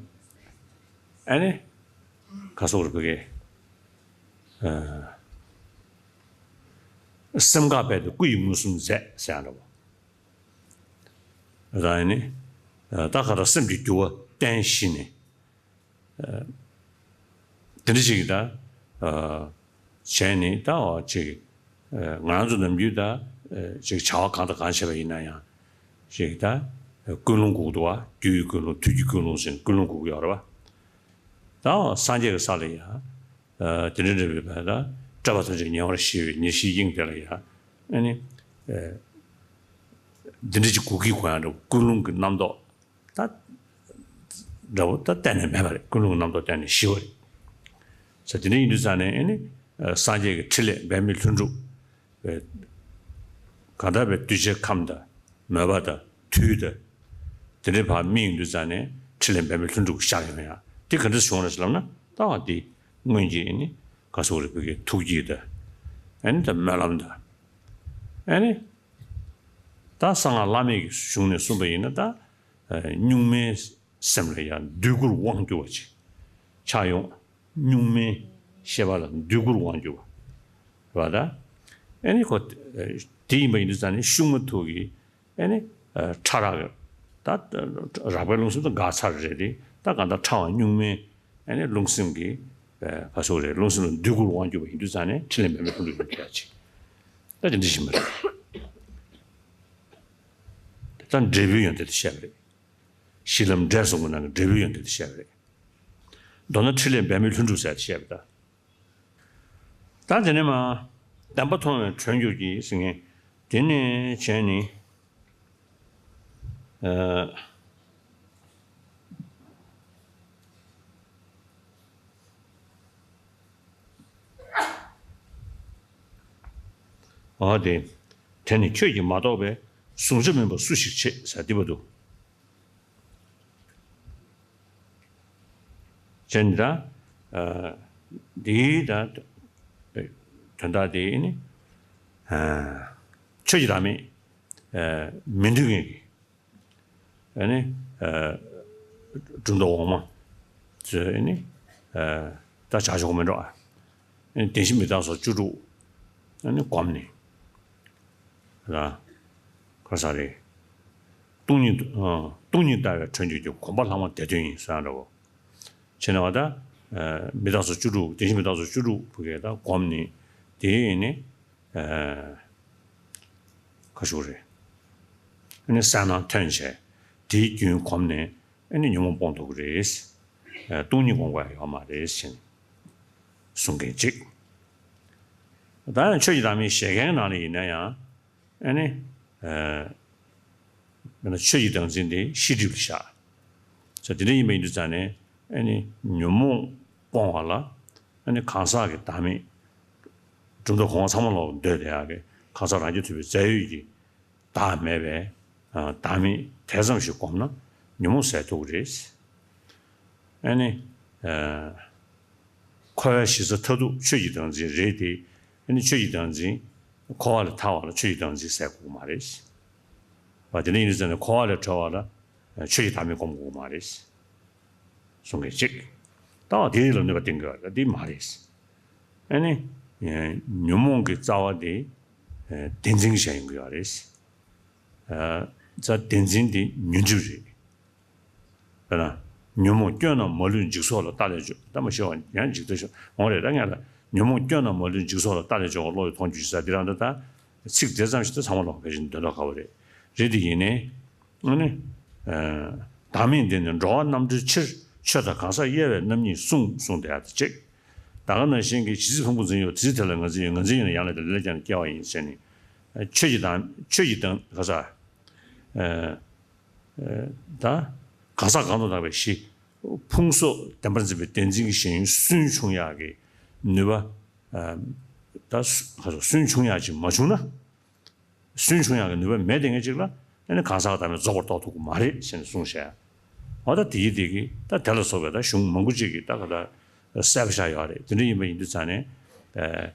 ཨ་ནི། ག་སོགས་རེད་པས། སེམས་འགག་པས་ཏེ་སྐུ་ཡི་མངོན་སུམ་མཛད་ཟེར་ཡང་འདྲ་བོ། ད་ཨ་ནི། ད་ག་ར་སེམས་ཀྱི་འགྱུ་བ་བསྟན་བཞིན་ནས། དེ་འདྲ་ཅིག་ད། བྱས་ནས་ད་འོ་ཅིག་ང་རང་ཚོ་ནམ་རྒྱུན་ད། ཅིག་བྱ་བ་གང་དང་གང་བྱས་པ་ཡིན་ན་ཡང་། ཅིག་ད། ཀུན་སློང་དགོས་འདུག་བ། རྒྱུ་ཡི་ཀུན་སློང་དུས་ཀྱི་ཀུན་སློང་ཟེར་ཀུན་སློང་དགོས་ཀྱི་ཡོད་རེད་བ། ད་འོ་སངས་རྒྱས་ཀྱི་ས་ལ་ཡང་། དེ་འདྲ་འདྲ་བའི་བར་ད། སྤྲོས་པ་ཐམས་ཅད་ཉེ་བར་ཞི་བའི་ཉེར་ཞིའི་དབྱིངས་དེ་ལ་ཡང་། ཨ་ནི། འདི་འདྲ་ཅིག་དགོས་ཀྱི་དགོས་ཡང་འདྲ་བོ་ཀུན་སློང་གི་རྣམ་རྟོག་ད། འདྲ་བོ་ད་གཏན་ནས་མེད་པ་རེད། ཀུན་སློང་རྣམ་རྟོག་གཏན་ནས་ཞི་བ་རེད། ས་དེ་འདྲ་ཡིན་དུས་ཙང་ནས་ཨེ་ནི། སངས་རྒྱས་ཀྱི་ཕྲིན་ལས་འབད་མེད་ལྷུན་གྲུབ། གང་ལྟར་བའི་གདུལ་བྱའི་ཁམས་དང་། མོས་པ་དང་། དུས་དང་། དེ་འདྲའི་བར་དམིགས་ཡོང་དུས་ཙང་ནས་ཕྲིན་ལས་འབད་མེད་ལྷུན་གྲུབ་ཀྱི་ཤར་ཡོང་ཡ། དེ་ག་འདྲ་བྱུང་རེད་ལབ་ན། ད་བ་འདི་སྔོན་གྱི་ཨེ་ནི། ག་སོགས་རེད་པས་ཐུགས་བསྐྱེད་དང་། ཨེ་ནི་ད་སྨོན་ལམ་དང་། ཨེ་ནི། ད་གསང་སྔགས་བླ་མེད་ཀྱི་གཞུང་ནས་གསུངས་པ་ཡིན་ན་ད། གཉུག་མའི་སེམས་ལ་ཡང་འདོད་དགུར་དབང་བསྒྱུར་བ་ཅིག་ཆགས་ཡོང་། གཉུག་མའི་ཤེས་པ་ལ་འདོད་དགུར་དབང་བསྒྱུར་བ། རེད་པ་ད། ཨེ་ནི་ཁོ། དེ་ཡིན་པ་ཡིན་དུས་ཙང་ནས་ཤུགས་མ་ཐུག་གི། ཨེ་ནི། ཕྲ་རགས་ཀྱི་ད་རགས་པའི་རླུང་སེམས་དང་འགག་ཚར་རེད་དེ། ད་གང་ལྟར་ཕྲ་བ་གཉུག་མའི་ཨ་ནི་རླུང་སེམས་ཀྱི་ཕ་ཤོག་རེད། རླུང་སེམས་ལ་འདུས་སྐུར་དབང་བསྒྱུར་བ་ཡིན་དུས་ཙང་ནས་ཕྲིན་ལས་འབད་མེད་ལྷུན་གྲུབ་ཡིན་ཁྱེད་ཅིག་ད་དེ་འདྲ་ཞིག་མ་རེད། ད་འབྲས་བུའི་ཡོན་ཏན་དེ་བཤད་པ་རེད། གཞི་ལམ་འབྲས་གསུམ་གྱི་ནང་གི་འབྲས་བུའི་ཡོན་ཏན་དེ་བཤད་པ་རེད། མདོར་ན་ཕྲིན་ལས་འབད་མེད་ལྷུན་གྲུབ་ཟེར་བཤད་པ་ད། ད་དེ་ནས་མ། བདེན་པ་མཐོང་བས་གྲོལ་འགྱུར་གྱི་ཟེར་མཁན། དེ་ནས་བྱས་ནི། ཨ། འོ་དེ། དེ་ནི་ཁྱོད་ཀྱིས་མ་རྟོགས་པས་གཟུང་བྱ་མིན་པ་སུ་ཞིག་བྱེད་ཟེར་འདི་བ་འདུག་བྱས་ནས་ད། ཨ། འདིའི་ད། དོན་དག་དེ་ནི། ཨ། ཆོས་ཀྱི་བདག་མེད། ཨ། མི་འདུས་ངེས་ཀྱི། ཨ་ནི། ཨ། གྲུབ་མཐའ་འོག་མ། ཚོས་ནི། ཨ། ད་བྱ་ཆོག་མི་འགྲོ། ཨ། བདེན་བཞི་མི་རྟག་སོགས་བཅུ་དྲུག་ཨ་ནི་བསྒོམས་ནས། ལ། ཁ་ས་རེད། སྟོང་ཉིད། ཨ། སྟོང་ཉིད་ལྟ་བས་གྲོལ་འགྱུར་གྱི། གོམས་པ་ལྷག་མ་དེ་དོན་ཡིན་ཟེར་ཡ་འདྲ་བོ། བྱས་ན་བ་ད། ཨ། མི་རྟག་སོགས་བཅུ་དྲུག་བདེན་བཞི་མི་རྟག་སོགས་བཅུ་དྲུག་བུ་གས་ད་བསྒོམས་ནས། དེ་ནི། ཨ། ཁ་ཤུགས་རེད། ཨ་ནི་གསལ་སྣང་ཐོན་བྱས། དེའི་རྒྱུན་གོམས་ནས་ཨ་ནི་ཉོན་མོངས་སྤོང་ཐུབ་ཀྱི་རེད། ཨ། སྟོང་ཉིད་སྒོམ་དགོས་ཡ་ཡོད་མ་རེད་ཟེར་ནས་གསུང་མཁན་གཅིག་ད་ཡང་ཆོས་ཀྱི་བདག་མེད་བཞེད་མཁན་ནང་ལ་ཡིན་ན་ཡང་། ཨ་ནི། ཨ། མིན་ན་ཆོས་ཀྱི་བདག་འཛིན་དེ་ཤེས་སྒྲིབ་ལ་བཞག་ས་དེ་འདྲ་ཡིན་པ་ཡིན་དུས་ཙང་ནས། ཨ་ནི་ཉོན་མོངས་སྤོང་བ་ལ། ཨ་ནི་གང་ཟག་གི་བདག་མེད། གྲུབ་མཐའ་གོང་མ་ཚང་མ་ལོག་འདོད་བསྡད་ཡག་གི་གང་ཟག་རང་རྐྱ་ཐུབ་པའི་རྫས་ཡོད་ཀྱི་བདག་མེད་པའི། ཨ། བདག་མེད་དེ་ཙམ་ཞིག་བསྒོམས་ན་ཉོན་མོངས་ཟད་ཐུབ་ཀྱི་རེད། ཨ་ནི། ཨ། འཁོར་བའི་གཞི་རྩ་མཐར་ཐུག་ཆོས་ཀྱི་བདག་འཛིན་རེད་དེ། ཨ་ནི་ཆོས་ཀྱི་བདག་འཛིན། འཁོར་བ་ལས་ཐར་བ་ལ་ཆོས་ཀྱི་བདག་འཛིན་ཟེར་དགོས་ཀྱི་མ་རེད། བ་དེ་འདྲ་ཡིན་དུས་ཙང་ནས་འཁོར་བ་ལས་གྲོལ་བ་ལ་ཆོས་ཀྱི་བདག་མེད་སྒོམ་དགོས་ཀྱི་མ་རེད། གསུང་མཁན་གཅིག་ད་བ་དེ་ལ་གནོད་པ་བསྟེན་དགོས་པ་འདི་མ་རེད། ཨ་ནི། ཨ། ཉོན་མོངས་ཀྱི་རྩ་བ་དེ། ཨ། བདེན་འཛིན་གྱི་ཞེན་ཡོང་གི་ཡོད་རེད། ཨ། རྩ་བདེན་འཛིན་དེ་ཉོན་སྒྲིབ་རེད། དཔེར་ན། ཉོན་མོངས་སྐྱོན་རྣམས་མ་ལུས་འཇིག་ཚོགས་ལ། རྟག་ལས་བྱུང་། ད་མ་ཤེས་པ་ཡང་འཇིག་ལྟ་ཤོག་འོང་རེད། ད་ངས་ལ་ཉོན་མོངས་སྐྱོན་རྣམས་མ་ལུས་འཇིག་ཚོགས་ལ། རྟག་ལས་བྱུང་བ་བློ་ཡིས་མཐོང་འགྱུར་ཞེས་ཟེར་འདི་རང་འདི་ད། ཚིག་དེ་ཙམ་ཞིག་ད་ཚང་མ་ལོག་པའི་རིན་འདོན་ཐོག་ཁ་བ་རེད། རེད་དེ་ཡིན་ནའི། ཨ་ནི། ཨ། བདག་མེད་འདི་ནི་འགྲོ་བ་རྣམ་གྲོལ་ཕྱིར། ཆོས་དང་གང་ཟག་དབྱེ་བའི་རྣམ་གཉིས་གསུངས་གསུངས་བསྡད་ཡག་དེ་གཅིག་ད་ག་ནང་བཞིན་གྱི་ཇི་སྲིད་ཕུང་པོ་འཛིན་ཡོད། དེ་སྲིད་དེ་ལ་ངར་འཛིན་ཡོད། ངར་འཛིན་ཡོད་ན་ཡང་ལས་དང་ལས་ལས་ཀྱང་སྐྱེ་བ་ཡིན་ཟེར་ནས། ཆོས་ཀྱི་དང་ཆོས་ཀྱི་དང་ག་ས། ཨ། ད། གང་ཟག་གང་དུ་བདག་པའི་གཞི། ཕུང་སོགས་བདེན་པར་འཛིན་པའི་བདེན་འཛིན་གྱི་ཞེན་ཡུལ་སུན་ཕྱུང་ཡག་གི་ནུས་པ། ཨ། ད་སུ་ག་ཚོད་སུན་ཕྱུང་ཡག་ཅིག་མ་བྱུང་ན། སུན་ཕྱུང་ཡག་གི་ནུས་པ་མེད་དེ་ངེས་ཅིག་ལ་ཨ་ནི་གང་ཟག་བདག་མེད་རྫོགས་པར་རྟོགས་ཐུབ་ཀྱི་མ་རེད་ཟེར་ནས་གསུངས་བཞག་འོ་ད་དེ་ཡི་དེ་གི་ད་དེ་ལ་སོགས་པའི་ད་གཞུང་མང་པོ་ཅིག་གིས་ད་ག་ད་གསལ་པོ་བཞག་ཡོད་རེད། དེ་འདྲ་ཡིན་པ་ཡིན་དུས་ཙང་ནས། ཨ།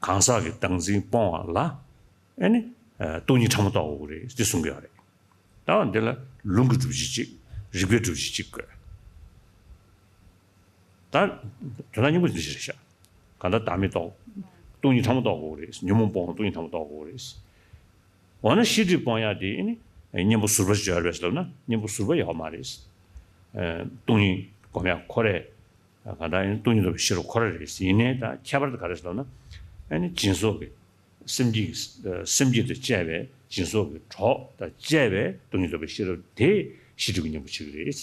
གང་ཟག་གི་བདག་འཛིན་སྤོང་བ་ལ། ཨ་ནི། ཨ། སྟོང་ཉིད་ཕྲ་མོ་རྟོགས་དགོས་ཀྱི་རེད་འདི་གསུང་གི་ཡོད་རེད། ད་འདི་ལ་ལུང་གི་སྒྲུབ་བྱེད་གཅིག་རིགས་པའི་སྒྲུབ་བྱེད་གཅིག་དགོས། ད་དོན་དག་སྙིང་པོ་འདི་ཞིག་རེད་ཤག་གང་ལྟར་བདག་མེད་རྟོགས། སྟོང་ཉིད་ཕྲ་མོ་རྟོགས་དགོས་ཀྱི་རེད། ཉོན་མོངས་སྤོང་བ་སྟོང་ཉིད་ཕྲ་མོ་རྟོགས་དགོས་ཀྱི་རེད། འོ་ན་ཤེས་སྒྲིབ་སྤོང་ཡག་དེ་ནི་གཉེན་པོ་ཟུར་པ་སྦྱོར་བས་ལབ་ན་གཉེན་པོ་ཟུར་པ་ཡོད་མ་རེད། ཨ། སྟོང་ཉིད་སྒོམ་ཡག་ཁོ་རེ། གང་ལྟར་ཡང་སྟོང་ཉིད་རྟོགས་པའི་ཤེས་རབ་ཁོ་ར་རེད། ཡིན་ནའི་ད་ཁྱད་པར་དེ་ག་རེ་ཟེར་ལབ་ན། ཨ་ནི་སྦྱིན་སོགས་ཀྱི་སེམས་བསྐྱེད་ཀྱི་སེམས་བསྐྱེད་དང་བཅས་པའི་སྦྱིན་སོགས་ཀྱི་གྲོགས་དང་བཅས་པའི་སྟོང་ཉིད་རྟོགས་པའི་ཤེས་རབ་དེ་ཤེས་སྒྲིབ་ཀྱི་གཉེན་པོ་བྱེད་ཀྱི་རེད།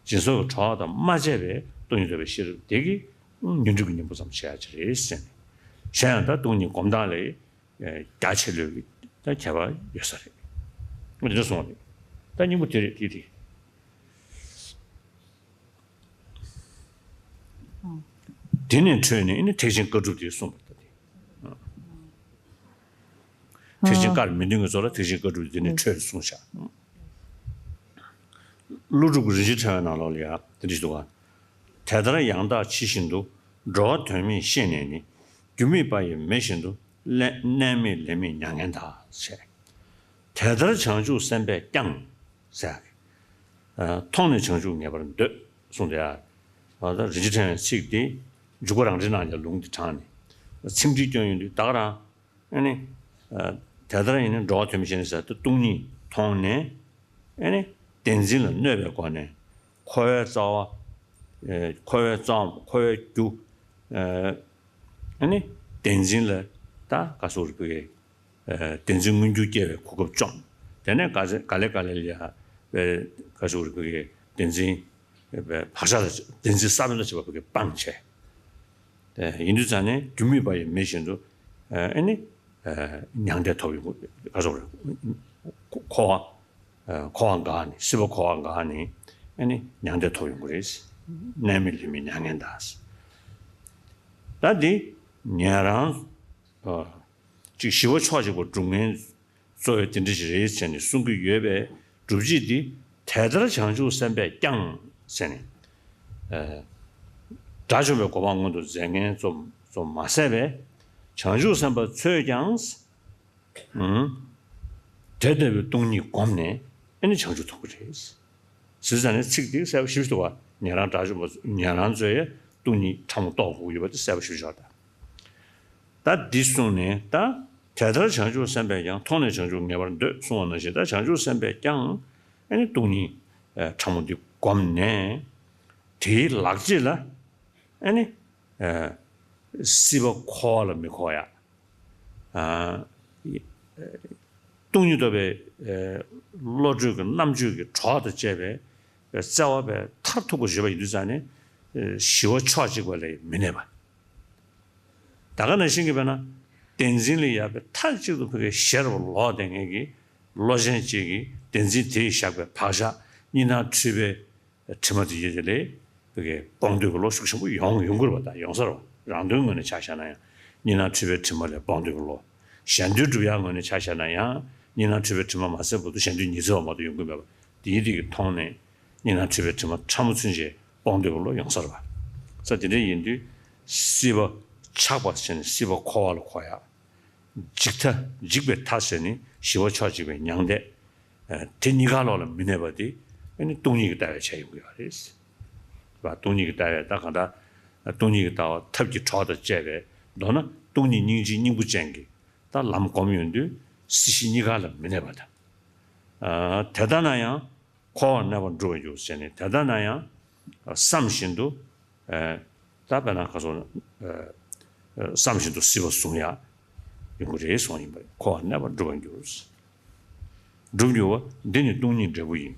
སྦྱིན་སོགས་ཀྱི་གྲོགས་དང་མ་བཅས་པའི་སྟོང་ཉིད་རྟོགས་པའི་ཤེས་རབ་དེ་གིས་ཉོན་སྒྲིབ་ཀྱི་གཉེན་པོ་ཙམ་བྱེད་ཡག་ཅིག་རེད་ཟེར་ནས། གཞན་ཡང་ད་སྟོང་ཉིད་སྒོམ་སྟངས་ལས་རྒྱ་ཆེ་ལོས་ཀྱི་ད་ཁྱད་པར་ཡོད་ས་རེད། འོ་དེ་འདྲ་གསུངས་པ་རེད། ད་སྙིང་པོ་དེ་རེད་དེ་དེ། དེ་ནས་འཕྲོས་ནས་ནི་ཐེག་ཆེན་བཀའ་སྒྲུབ་དེ་གསུངས་པ་ལྟ་སྟེ། ཐེག་ཆེན་བཀར་མི་འདུས་ཀྱི་ཚོགས་ལ་ཐེག་ཆེན་བཀའ་སྒྲུབ་དེ་ནས་འཕྲོས་ཏེ་གསུངས་བཞག་ཀླུ་སྒྲུབ་ཀྱི་རིན་ཆེན་ཕྲེང་བའི་ནང་ལོགས་ལ་ཡང་དེ་འདྲ་ཞིག་འདུག་ག་དེ་ལྟར་ཡང་དག་ཇི་བཞིན་དུ། འགྲོ་བ་དོན་མེད་ཤེས་ནས་ནི། རྒྱུ་མེད་པ་ཡི་མེ་བཞིན་དུ། གནས་མེད་ལས་མེད་མྱ་ངན་འདའ། ཞེས། དེ་ལྟར་བྱང་ཆུབ་སེམས་དཔས་ཀྱང་། ཟེར། མཐོང་ནས་བྱང་ཆུབ་ངེས་པར་འདོད། གསུངས་ཏེ། ད་རིན་ཆེན་ཕྲེང་བའི་ཚིག་འདི་འཇུག་པ་རང་འགྲེལ་ནང་ལ་ལུང་འདི་དྲངས་ནས། ཚིག་འགྲེལ་སྐྱོན་ཡོང་དུས་ད་ག་རང་། ཨ་ནི། ཨ། དེ་ལྟར་ཡིན་ན་འགྲོ་བ་ཐམས་ཅད་ནི་ཟེར་ཏེ་སྟོང་ཉིད་མཐོང་ནས། ཨེ་ནི་བདེན་འཛིན་ལ་གནོད་པའི་སྒོ་ནས་འཁོར་བའི་རྩ་བ། ཨེ་འཁོར་བའི་རྩ་བ་འཁོར་བའི་རྒྱུ། ཨེ་ནི་བདེན་འཛིན་ལ་ད་ག་སོགས་རིག་པའི་བདེན་འཛིན་མངོན་གྱུར་སྐྱེ་བའི་གོ་སྐབས་བཅོམ། དེ་ནས་ག་ཚེ་ག་ལེ་ག་ལེ་ལ་ཡ་ག་སོགས་རིག་པའི་བདེན་འཛིན་བག་ཆགས་ལ་བདེན་འཛིན་ས་བོན་ལ་བྱེད་པ་བོད་ཀྱི་སྤང་བྱས། དེ་ཡིན་དུས་ཙང་ནས་རྒྱུ་དམིགས་པ་ཡི་མེ་བཞིན་དུ་ཨེ་ནི་མྱང་འདས་ཐོབ་ཡོང་གི་ག་སོགས་རེད། འཁོར་བ་འཁོར་བ་འགག་ནས་སྲིད་པ་འཁོར་བ་འགག་ནས་ཨེ་ནི་མྱང་འདས་ཐོབ་ཡོང་གི་རེད། གནས་མེད་ལུས་མེད་མྱ་ངན་འདས། ད་འདི་ཉན་རང་ཅིག་ཞི་བ་ཕྱོགས་གཅིག་པ་སྒྲུབ་མཁན་གཙོ་བོ་དེ་འདྲ་ཞིག་རེད་ཟེར་ནས་གསུང་གི་ཡོད་པའི་སྒྲུབ་བྱེད་འདི་དེ་ལྟར་བྱང་ཆུབ་སེམས་དཔས་ཀྱང་ཟེར་ནས། དགྲ་བཅོམ་པའི་གོ་འཕང་མངོན་དུ་མཛད་མཁན་ཙམ་ཙམ་མ་ཟད་པས་བྱང་ཆུབ་སེམས་དཔའ་ཚོས་ཀྱང་། དེ་ལྟ་བུའི་སྟོང་ཉིད་བསྒོམས་ནས་ཨེ་ནི་བྱང་ཆུབ་ཐོབ་ཀྱི་རེད། ཟེར་ཙང་ནས་ཚིག་འདི་གསལ་པོ་ཞེ་པོ་ཅིག་འདུག་བ། ཉན་རང་དགྲ་བཅོམ་པ་ཉན་རང་ཚོས་སྟོང་ཉིད་ཕྲ་མོ་རྟོགས་དགོས་ཀྱི་ཡོད་པ་དེ་གསལ་པོ་ཞེ་པོ་ཅིག་ཆགས་ད། ད་འདི་གསུངས་ནས་ད། དེ་ལྟར་བྱང་ཆུབ་སེམས་དཔས་ཀྱང་། མཐོང་ནས་བྱང་ཆུབ་ངེས་པར་འདོད་གསུངས་པ་ནང་བཞིན་ད་བྱང་ཆུབ་སེམས་དཔས་ཀྱང་ཨེ་ནི་སྟོང་ཉིད་ཕྲ་མོ་འདི་བསྒོམས་ནས། དེའི་ལག་རྗེས་ལ་ཨེ་ནི་སྲིད་པ་འཁོར་བ་ལ་མི་འཁོར་ཡ། སྟོང་ཉིད་རྟོགས་པའི་བློ་གྲོས་ཀྱི་རྣམ་དཔྱོད་ཀྱི་གྲོགས་དང་བཅས་པའི་བརྩེ་བ་བས་མཐར་ཐུག་པ་བརྗོད་པ་ཡིན་དུས་ཙང་ནས་ཞི་བ་ཕྱོགས་གཅིག་པ་ལས་མི་གནས་པ། ད་ག་ནང་བཞིན་གྱི་དཔེར་ན་བདེན་འཛིན་ལ་ཡ་བའི་མཐའ་གཅིག་ཏུ་ཕ་གིའི་ཞེ་རབ་ལོག་བསྡད་མཁན་གྱི་བློ་ཅན་གཅིག་གིས་བདེན་འཛིན་དེས་བཞག་པའི་བག་ཆགས་གཉིས་སྣང་འཁྲུལ་པའི་དྲི་མ་དེ་ཡོད་དེ་ལས་ཕ་གིའི་སྤོང་འདོད་ཀྱི་བློ་ཤུགས་ཆེན་པོ་ཡོང་ཡོང་གི་རེད་པ། ད་ཡོང་ས་རེད་པ། རང་དོན་ངོས་ནས་ཆ་བཞག་ན་ཡང་གཉིས་སྣང་འཁྲུལ་པའི་དྲི་མ་ལས་སྤོང་འདོད་ཀྱི་བློ། གཞན་དོན་སྒྲུབ་ཡག་ངོས་ནས་ཆ་བཞག་ན་ཡང་གཉིས་སྣང་འཁྲུལ་པའི་དྲི་མ་མ་ཟད་བར་དུ་གཞན་དོན་ཉི་ཚེ་བ་མ་གཏོགས་ཡོང་གི་མེད་པ། དེའི་རིགས་ཀྱིས་མཐོང་ནས་གཉིས་སྣང་འཁྲུལ་པའི་དྲི་མ་ཕྲ་མོ་ཚུན་ཆད་སྤོང་འདོད་པའི་བློ་ཡོང་ས་རེད་པ། ས་དེ་འདྲ་ཡིན་དུས་སྲིད་པ་ཆགས་པ་ཟེར་ནས་སྲིད་པ་འཁོར་བ་ལ་འཁོར་ཡག་འཇིག་མཐའ་འཇིག་པའི་མཐའ་ཟེར་ནས་ཞི་བ་ཕྱོགས་གཅིག་པའི་མྱང་འདས། དེ་གཉིས་ཀ་ལོགས་ལ་མི་གནས་པ་དེ་ཨ་ནི་སྟོང་ཉིད་ཀྱི་ལྟ་བའི་ཆ་ཡོང་གི་ཡོད་རེད། སྟོང་ཉིད་ཀྱི་ལྟ་བའི་ད་གང་ལྟར་སྟོང་ཉིད་ཀྱི་ལྟ་བ་ཐབས་ཀྱི་གྲོགས་དང་བཅས་པའི་མདོར་ན་སྟོང་ཉིད་སྙིང་རྗེའི་སྙིང་པོ་ཅན་གྱི་ད་ལམ་སྒོམ་ཡོང་དུས་སྲིད་ཞི་གཉིས་ཀ་ལ་མི་གནས་པ་དང་། དེ་ལྟ་ན་ཡང་འཁོར་བར་གནས་པར་འགྲུབ་པར་འགྱུར་ཟེར་ནས། དེ་ལྟ་ན་ཡང་བསམ་བཞིན་དུ་ད་དཔེར་ན་ག་སོ་བསམ་བཞིན་དུ་སྲིད་པ་བཟུང་ཡག་ཡོང་གི་རེད་གསུངས་ཡིན་པ། འཁོར་བར་གནས་པར་འགྲུབ་པར་འགྱུར། འགྲུབ་འགྱུར་བ་འདི་ནི་སྟོང་ཉིད་འབྲས་བུ་ཡིན།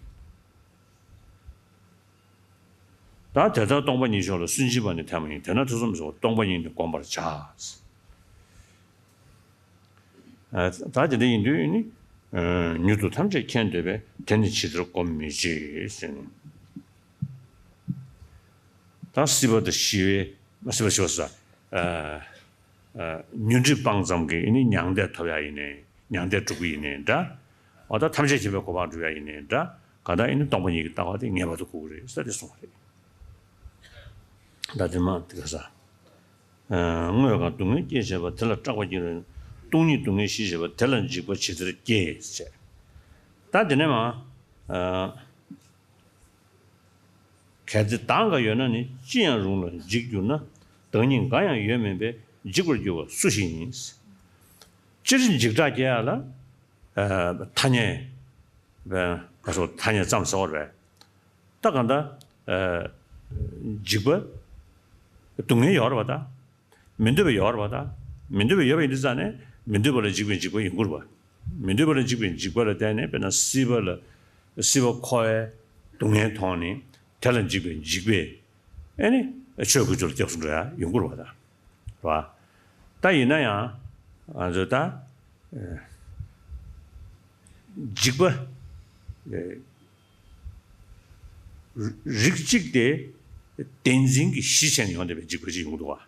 ད་དེ་ལྟར་སྟོང་པ་ཉིད་མཆོག་ལ་སུན་འབྱིན་པ་ནི་ཐེག་མ་ཡིན། དེས་ན་ཐེ་ཚོམ་མི་ཟ་བར་སྟོང་པ་ཉིད་ནི་བསྒོམ་པར་བྱ། ད་དེ་འདྲ་ཡིན་དུས་ནི། མྱུར་དུ་ཐམས་ཅད་མཁྱེན་འདོད་པས། དེ་ནི་ཇི་ལྟར་བསྒོམ་མི་བྱེད་ཟེར་ནས། ད་སྲིད་པ་དང་ཞི་བའི་སྲིད་པ་ཞི་བ་ས། མྱུར་འགྲིབ་སྤངས་ཙམ་གྱིས་ནི་མྱང་འདས་ཐོབ་ཡག་ཡིན་ནའི་མྱང་འདས་སྒྲུབ་ཀྱི་ཡིན་ནའི་འདྲ། འོ་ད་ཐམས་ཅད་མཁྱེན་པའི་གོ་འཕང་སྒྲུབ་ཡག་ཡིན་ནའི་འདྲ། གང་ལྟར་ཡིན་ནའི་སྟོང་པ་ཉིད་ཀྱི་ལྟ་བ་དེ་ངེས་པར་དུ་དགོས་ཀྱི་རེད་ཟེར་དེ་གསུངས་པ་རེད། ད་དེ་མ་དེ་ག་ས། དངོས་གང་སྡུག་བསྔལ་སྐྱེད་བྱེད་པ། དེ་ལ་སྐྲག་པ་སྐྱེ་རུང་། སྟོང་ཉིད་སྡུག་བསྔལ་ཞི་བྱེད་པ། དེ་ལ་འཇིགས་པ་ཇི་ལྟར་སྐྱེ་ཟེར། ད་དེ་ནས་མ། གལ་ཏེ་བདག་འགའ་ཡོད་ན་ནི། ཅི་ཡང་རུང་ལ་འཇིགས་འགྱུར་ན། བདག་ཉིད་འགའ་ཡང་ཡོད་མིན་པས། འཇིགས་པར་འགྱུར་བ་སུ་ཞིག་ཡིན། སྤྱིར་འཇིགས་སྐྲག་སྐྱེ་ཡག་ལ། ཐ་སྙད། ཐ་སྙད་ཙམ་ཟེར་བ་རེད། ད་གང་ལྟར། འཇིགས་པ། སྡུག་བསྔལ་ཡོད་རེད་པ་ད། མི་འདོད་པ་ཡོད་རེད་པ་ད། མི་འདོད་པ་ཡོད་པ་ཡིན་དུས་ཙང་ནས་མི་འདོད་པ་ལ་འཇིགས་པའི་འཇིགས་པ་ཡོང་གི་རེད་པ། མི་འདོད་པ་ལ་འཇིགས་པའི་འཇིགས་པ་ལ་བརྟེན་ནས་དཔེར་ན་སྲིད་པ་ལ། སྲིད་པ་འཁོར་བའི་སྡུག་བསྔལ་མཐོང་ནས་དེ་ལ་འཇིགས་པའི་འཇིགས་པས། ཨེ་ནི། ཆོས་ཀུན་སྤྱོད་ལ་སྐྱབས་སུ་འགྲོ་ཡག་ཡོང་གི་རེད་པ་ད། རེད་པ། ད་ཡིན་ན་ཡང་། ང་ཚོས་ད། འཇིགས་པ། རིགས་གཅིག་དེ་བདེན་འཛིན་གྱི་གཞི་བྱས་ནས་ཡོང་བསྡད་པའི་འཇིགས་པ་ཅིག་ཡོང་གི་འདུག་པ།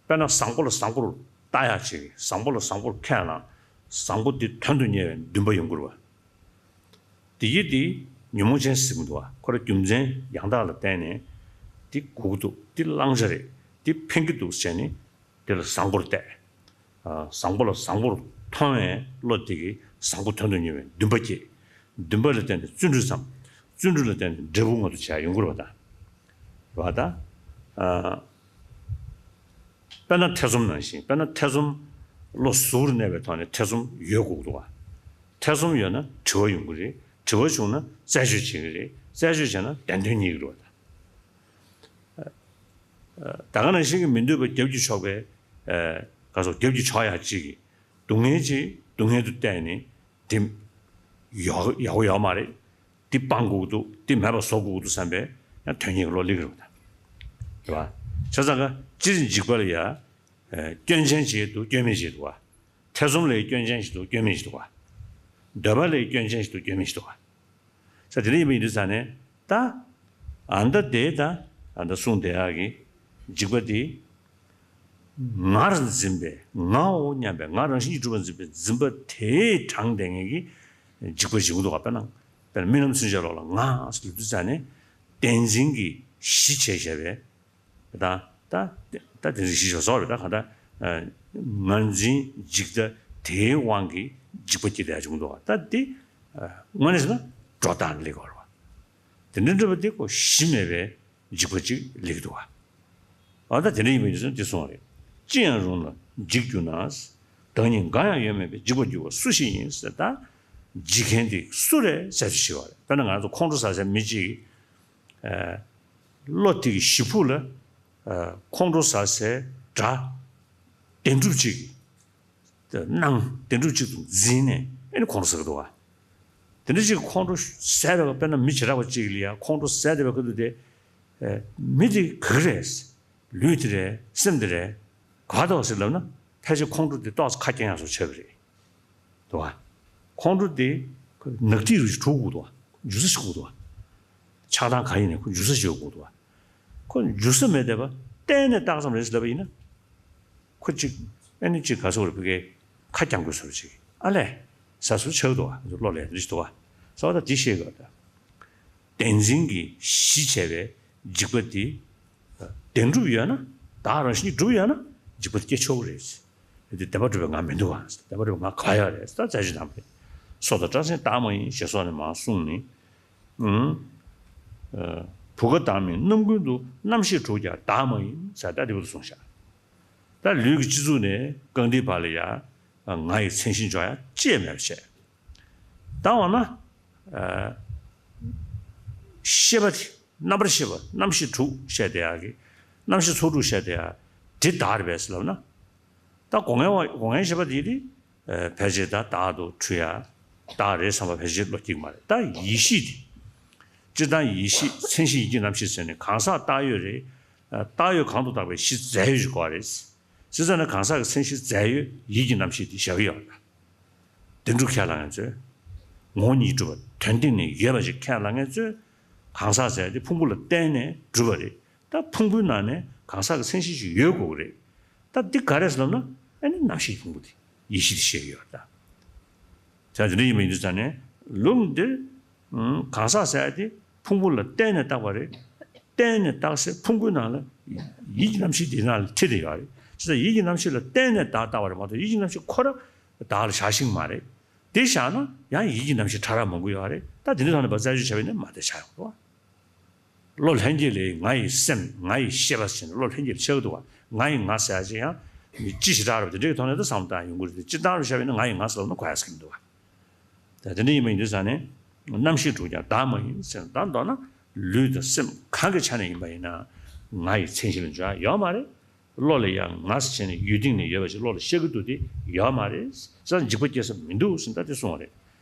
དཔེར་ན་བཟང་པོ་ལ་བཟང་པོར་ལྟ་ཡག་ཅིག་བཟང་པོ་ལ་བཟང་པོར་ཁས་བླངས། བཟང་པོ་དེ་དོན་དུ་གཉེར་བའི་འདུན་པ་ཡོང་གི་རེད་པ། དེ་ཡིས་དེ་ཉོན་མོངས་ཅན་ཟེར་གྱི་མི་འདུག་པ། ཁོ་རང་རྒྱུ་མཚན་ཡང་དག་ལ་བརྟེན་ནས་དེ་དགོས་ཀྱི་འདུག་དེ་བླང་བྱ་རེད། དེ་ཕན་གྱི་འདུག་ཟེར་ནས་དེ་ལ་བཟང་པོར་བལྟས། བཟང་པོ་ལ་བཟང་པོར་མཐོང་བའི་བློ་དེ་གིས་བཟང་པོ་དོན་དུ་གཉེར་བའི་འདུན་པ་སྐྱེས། འདུན་པ་ལ་བརྟེན་ནས་བརྩོན་འགྲུས་བརྩམས། བརྩོན་འགྲུས་ལ་བརྟེན་ནས་འབྲས་བུ་མངོན་དུ་བྱས་ཡོང་གི་རེད་པ་ད། རེད་པ་ད། དཔེར་ན་ཐེ་ཚོམ་ནང་བཞིན། དཔེར་ན་ཐེ་ཚོམ། བློ་གཟུ་བོར་གནས་པའི་ཐོག་ནས་ཐེ་ཚོམ་ཡོད་དགོས་འདུག་བ། ཐེ་ཚོམ་ཡོད་ན་དྲི་བ་ཡོང་གི་རེད། དྲི་བ་བྱུང་ན་རྩད་གཅོད་བྱེད་ཀྱི་རེད། རྩད་གཅོད་བྱས་ན་བདེན་དོན་རྙེད་ཀྱི་རེད་བ། ད་ག་ནང་བཞིན་གྱི་མི་འདོད་པ་རྒྱབ་ཀྱིས་ཕྱོགས་པའི་ག་སོགས་རྒྱབ་ཀྱིས་ཕྱོགས་ཡག་ཅིག་གིས་སྡུག་བསྔལ་ཅིག་སྡུག་བསྔལ་དུ་བལྟས་ནས། དེ་ཡག་ཡག་པོ་ཡོད་མ་རེད། འདི་སྤང་དགོས་ཀྱི་འདུག་འདི་མེད་པ་བཟོ་དགོས་ཀྱི་འདུག་བསམ་པའི་ཡང་དོན་གཉེར་གྱི་བློ་སླེབས་ཀྱི་རེད་པ། རེད་པ། བྱས་ཙང་ཀ་སྤྱིར་འཇིགས་པ་ལ་ཡ། ཨ། སྐྱོན་ཅན་ཅིག་འདུག་སྐྱོན་མེད་ཅིག་འདུག་པ། ཐེ་ཚོམ་ལ་ཡ་སྐྱོན་ཅན་ཞིག་འདུག་སྐྱོན་མེད་ཅིག་འདུག་པ། འདོད་པ་ལ་ཡ་སྐྱོན་ཅན་ཞིག་འདུག་སྐྱོན་མེད་ཅིག་འདུག་པ། ས་དེ་འདྲ་ཡིན་པ་ཡིན་དུས་ཙང་ནས་ད། ཨ་ནི་ད་དེ་ད་ཨ་ནི་ད་གསུངས་བསྡད་ཡག་གི་འཇིགས་པ་དེ། ངར་འཛིན་པའི་ངའོ་སྙམ་པའི་ང་རང་བཞིན་གྱིས་གྲུབ་པར་འཛིན་པའི་འཛིན་པ་དེས་དྲངས་བསྡད་མཁན་གྱི་འཇིགས་པ་ཞིག་འདུག་ག་དཔེར་ན། དཔེར་ན་རྨི་ལམ་ཚུན་ཆད་ལོག་ལ་ང་ཟེར་དུས་ཙང་ནས་བདེན་འཛིན་གྱི་གཞི་བྱས་བཞག་པའི། ད་ད་ད་དེ་རིགས་ཤིག་བཟོ་རེད། ད་གང་ལྟར་ངར་འཛིན་འཇིག་ལྟ་དེའི་དབང་གིས་འཇིགས་པ་སྐྱེ་བསྡད་བྱུང་འདུག་ད་དེ་དངོས་གནས་ཟེར་ན་སྒྲོ་བཏགས་ནས་སླེབས་ཀྱི་ཡོད་རེད་བ། དེ་འདྲ་འདྲ་བ་དེ་ཁོ་གཞི་མེད་པའི་འཇིགས་པ་ཅིག་སླེབས་ཀྱི་འདུག་བ། ཨ་ད་དེ་འདྲ་ཡིན་པ་ཡིན་ཙང་དེ་གསུངས་པ་རེད། ཅི་ཡང་རུང་ལ་འཇིགས་འགྱུར་ན། བདག་ཉིད་འགའ་ཡང་ཡོད་མེད་པའི་འཇིགས་པར་འགྱུར་བ་སུ་ཞིག་ཡིན་ཟེར། ད་འཇིགས་མཁན་དེ་སུ་རེད་ཟེར་དུས་ཞུས་པ་རེད། དཔེར་ན་ང་ཚོ་ཁོང་ཁྲོ་ཟ་སའི་མི་གཅིག་གིས། ཨ། བློ་དེ་གི་གཞི་ཕུགས་ལ། ཨ། ཁོང་ཁྲོ་ཟ་སའི་དགྲ་བདེན་གྲུབ་ཅིག་གིས་སྣང་། བདེན་གྲུབ་ཅིག་ཏུ་འཛིན་ནས་ཨེ་ནི་ཁོང་ཁྲོ་ཟ་གི་འདུག་བ། དེ་འདྲ་ཅིག་ཁོང་ཁྲོ་ཟ་བའི་དཔེར་ན་མི་བྱེ་བྲག་པ་ཅིག་ལ་ཡང་ཁོང་ཁྲོ་ཟ་བསྡད་པའི་ཁ་ཐུག་དེ། ཨ། མི་དེ་ག་གི་རེད། ལུས་དེ་རེད། སེམས་དེ་རེད། ག་པར་འདུག་ཟེར་ལབ་ན་ཕལ་ཆེར་ཁོང་ཁྲོ་དེ་ཏོག་ཙམ་ཁ་སྐྱེངས་ཡག་བཟོ་བྱས་པ་རེད། འདུག་བ། ཁོང་ཁྲོ་དེ་ནག་ཐིག་རུ་ཞིག་གྲུབ་དགོས་འདུག་བ། འཇུ་ས་ཞིག་དགོས་འདུག་བ། ཆགས་སྡང་གང་ཡིན་ནའི་ཁོ་འཇུ་ས་ཞིག་ཡོད་དགོས་འདུག་བ། ཁོ་འཇུ་ས་མེད་བསྡད་པ་གཏན་ནས་རྟགས་ཙམ་རེད་ཟེར་ལབ་པ་ཡིན་ན། ཁོ་གཅིག་ཨེ་ནི་གཅིག་ག་སོགས་རེད། ཕ་གིའི་ཁ་སྐྱེངས་དགོས་བཟོ་འདྲ་ཅིག་ཨ་ལས་ཟེར་བཟོ་འདྲ་ཆགས་འདུག་བ། བློ་ལ་ཡ་དེ་འདྲ་ཞིག་འདུག་བ། ཟེར་བ་ད་དེ་ཤེས་དགོས་ད། བདེན་འཛིན་གྱི་གཞི་བྱས་པའི་འཇིགས་པ་དེ། བདེན་གྲུབ་ཡོད་ན། བདག་རང་བཞིན་གྱིས་གྲུབ་ཡོད་ན་འཇིགས་པ་དེ་སྐྱེ་ཆོག་གི་རེད། དེ་བདེན་པར་གྲུབ་པའི་ང་མི་འདུག་ག་བདེན་པར་གྲུབ་པའི་ང་ག་པར་ཡོད་རེད། ད་རྩད་གཅོད་གནང་བ་རེད། སྲོག་དང་སྐྲག་སེམས་བདག་མ་ཡིན་ཞེས་སོགས་ནས་མར་གསུངས་ནས། ཨུམ། ཨ། བུ་ག་བདག་མིན་རྣམ་ཀུན་ཏུ། རྣམ་ཤེས་དྲུག་ཀྱང་བདག་མ་ཡིན་ཟེར། ད་འདི་བར་དུ་གསུངས་བཞག་ད་ལུས་ཀྱི་སྤྱི་གཙུག་ནས་རྐང་མཐིལ་བར་ལ་ཡ། ང་ཡི་མཚན་གཞི་འཇོག་ཡ་ཅི་ཡང་མེད་པ་བྱས། ད་འོ་ན། ཨ། ཤེས་པ་དེ་རྣམ་པར་ཤེས་པ་རྣམ་ཤེས་དྲུག་བཤད་བསྡད་ཡག་གི། རྣམ་ཤེས་ཚོགས་དྲུག་བཤད་བསྡད་ཡག་དེ་བདག་རེད་པས་ལབ་ན། ད་སྒོ་ལྔའི་སྒོ་ལྔའི་ཤེས་པ་དེ་དེ། ཨ། ཕལ་ཆེར་ད་བདག་ཏུ་འཁྲུལ་ཡ། བདག་རེད་བསམ་པ་ཕལ་ཆེར་བློ་སྐྱེ་གི་མ་རེད། ད་ཡེ་ཤེས་དེ། སྤྱིར་བཏང་ཡེ་ཤེས་མཚན་གཞི་ཡིད་ཀྱི་རྣམ་ཤེས་ཟེར་ནས་གང་ཟག་བཏགས་ཡོད་རེད། ཨ། བཏགས་ཡོད་གང་དུ་བཏགས་པའི་གཞི་རྫས་ཡོད་ཅིག་དགོས་རེད། བྱས་ཙང་ན་གང་ཟག་གི་མཚན་གཞི་རྫས་ཡོད་ཡིད་ཀྱི་རྣམ་ཤེས་དེ་བཞག་གི་ཡོད་རེད། བདེན་གྲུབ་ཁས་བླངས་མཁན་ཚོས། ངོ་བོ་ཉིད་གྲུབ་པ་དོན་སྟེང་ནས་ཡོད་པ་ཞིག་ཁས་བླངས་མཁན་ཚོས། གང་ཟག་ཟེར་དེ་ཕུང་པོ་ལ་བརྟེན་ནས་གྲུབ་པ་རེད། ད་ཕུང་པོའི་ནང་ནས་གང་ཟག་གི་མཚན་གཞི་ཞིག་ཡོད་དགོས་ཀྱི་རེད། ད་འདི་ག་རེ་ཟེར་ལབ་ན་ཨ་ནི་རྣམ་ཤེས་ཀྱི་ཕུང་པོ་དེ་ཡེ་ཤེས་དེ་བཤད་ཀྱི་ཡོད་རེད་ད། ད་དེ་འདྲ་ཡིན་པ་ཡིན་དུས་ཙང་ནས་ལུང་འདིར། ཨང་། གང་ཟག་ཟེར་དེ་ཕུང་པོ་ལ་བརྟེན་ནས་བཏགས་པ་རེད། བརྟེན་ནས་བཏགས་སའི་ཕུང་པོའི་ནང་ལ་ཡིད་ཀྱི་རྣམ་ཤེས་དེ་ནང་ལ་ཐིམ་བསྡད་ཡོད་རེད། བྱས་ཙང་ཡིད་ཀྱི་རྣམ་ཤེས་ལ་བརྟེན་ནས་བདག་བཏགས་པ་རེད་མ་གཏོགས་ཡིད་ཀྱི་རྣམ་ཤེས་ཁོ་རང་བདག་ལ་བཞག་ཤེས་ཀྱི་མ་རེད། དེ་བཞག་ན་ཡང་ཡིད་ཀྱི་རྣམ་ཤེས་ཕྲ་རགས་མང་པོ་ཡོད་རེད། ད་དེ་འདྲའི་ཐོག་ནས་ཕར་རྩད་གཅོད་བྱས་པ་ཡིན་ན་མ་བདེ་ཆགས་ཡོང་འདུག་བ། བློ་ལྷན་སྐྱེས་ལས་ང་ཡི་སེམས་ང་ཡི་ཤེས་པ་ཟེར་ནས་བློ་ལྷན་སྐྱེས་ལ་ཆགས་ཀྱི་འདུག་བ། ང་ཡི་ང་ཟེར་ཡ་ཅིག་ཡང་མི་ཅི་ཞིག་རག་རེད་པ། དེ་འདྲའི་ཐོག་ནས་ད་བསམ་བློ་བཏང་ཡོང་གི་རེད་དེ། སྤྱིར་བཏང་རུ་བྱས་པ་ཡིན་ན་ང་ཡི་ང་ཟེར་ལབ་ན་གོ་ཡ་ཟེར་གྱི་མི་འདུག་བ། ད་དེ་འདྲ་ཡིན་པ་ཡིན་དུས་ཙང་ནས་རྣམ་ཤེས་དྲུག་ཀྱང་བདག་མ་ཡིན་ཟེར་ན། ད་མདོར་ན་ལུས་དང་སེམས་གང་གི་ཆ་ནས་ཡིན་པ་ཡིན་ན་ང་ཡི་མཚན་གཞི་ལ་འཇོག་ཡ་ཡོད་མ་རེད། བློ་ལ་ཡང་ང་ཟེར་བྱས་ནས་ཡུལ་སྟེང་ནས་ཡོད་པ་ཞིག་བློ་ལ་ཤར་གྱི་འདུག་དེ་ཡོད་མ་རེད། ས་འཇིགས་པ་སྐྱེ་ས་མི་འདུག་ཟེར་ད་དེ་གསུངས་པ་རེད།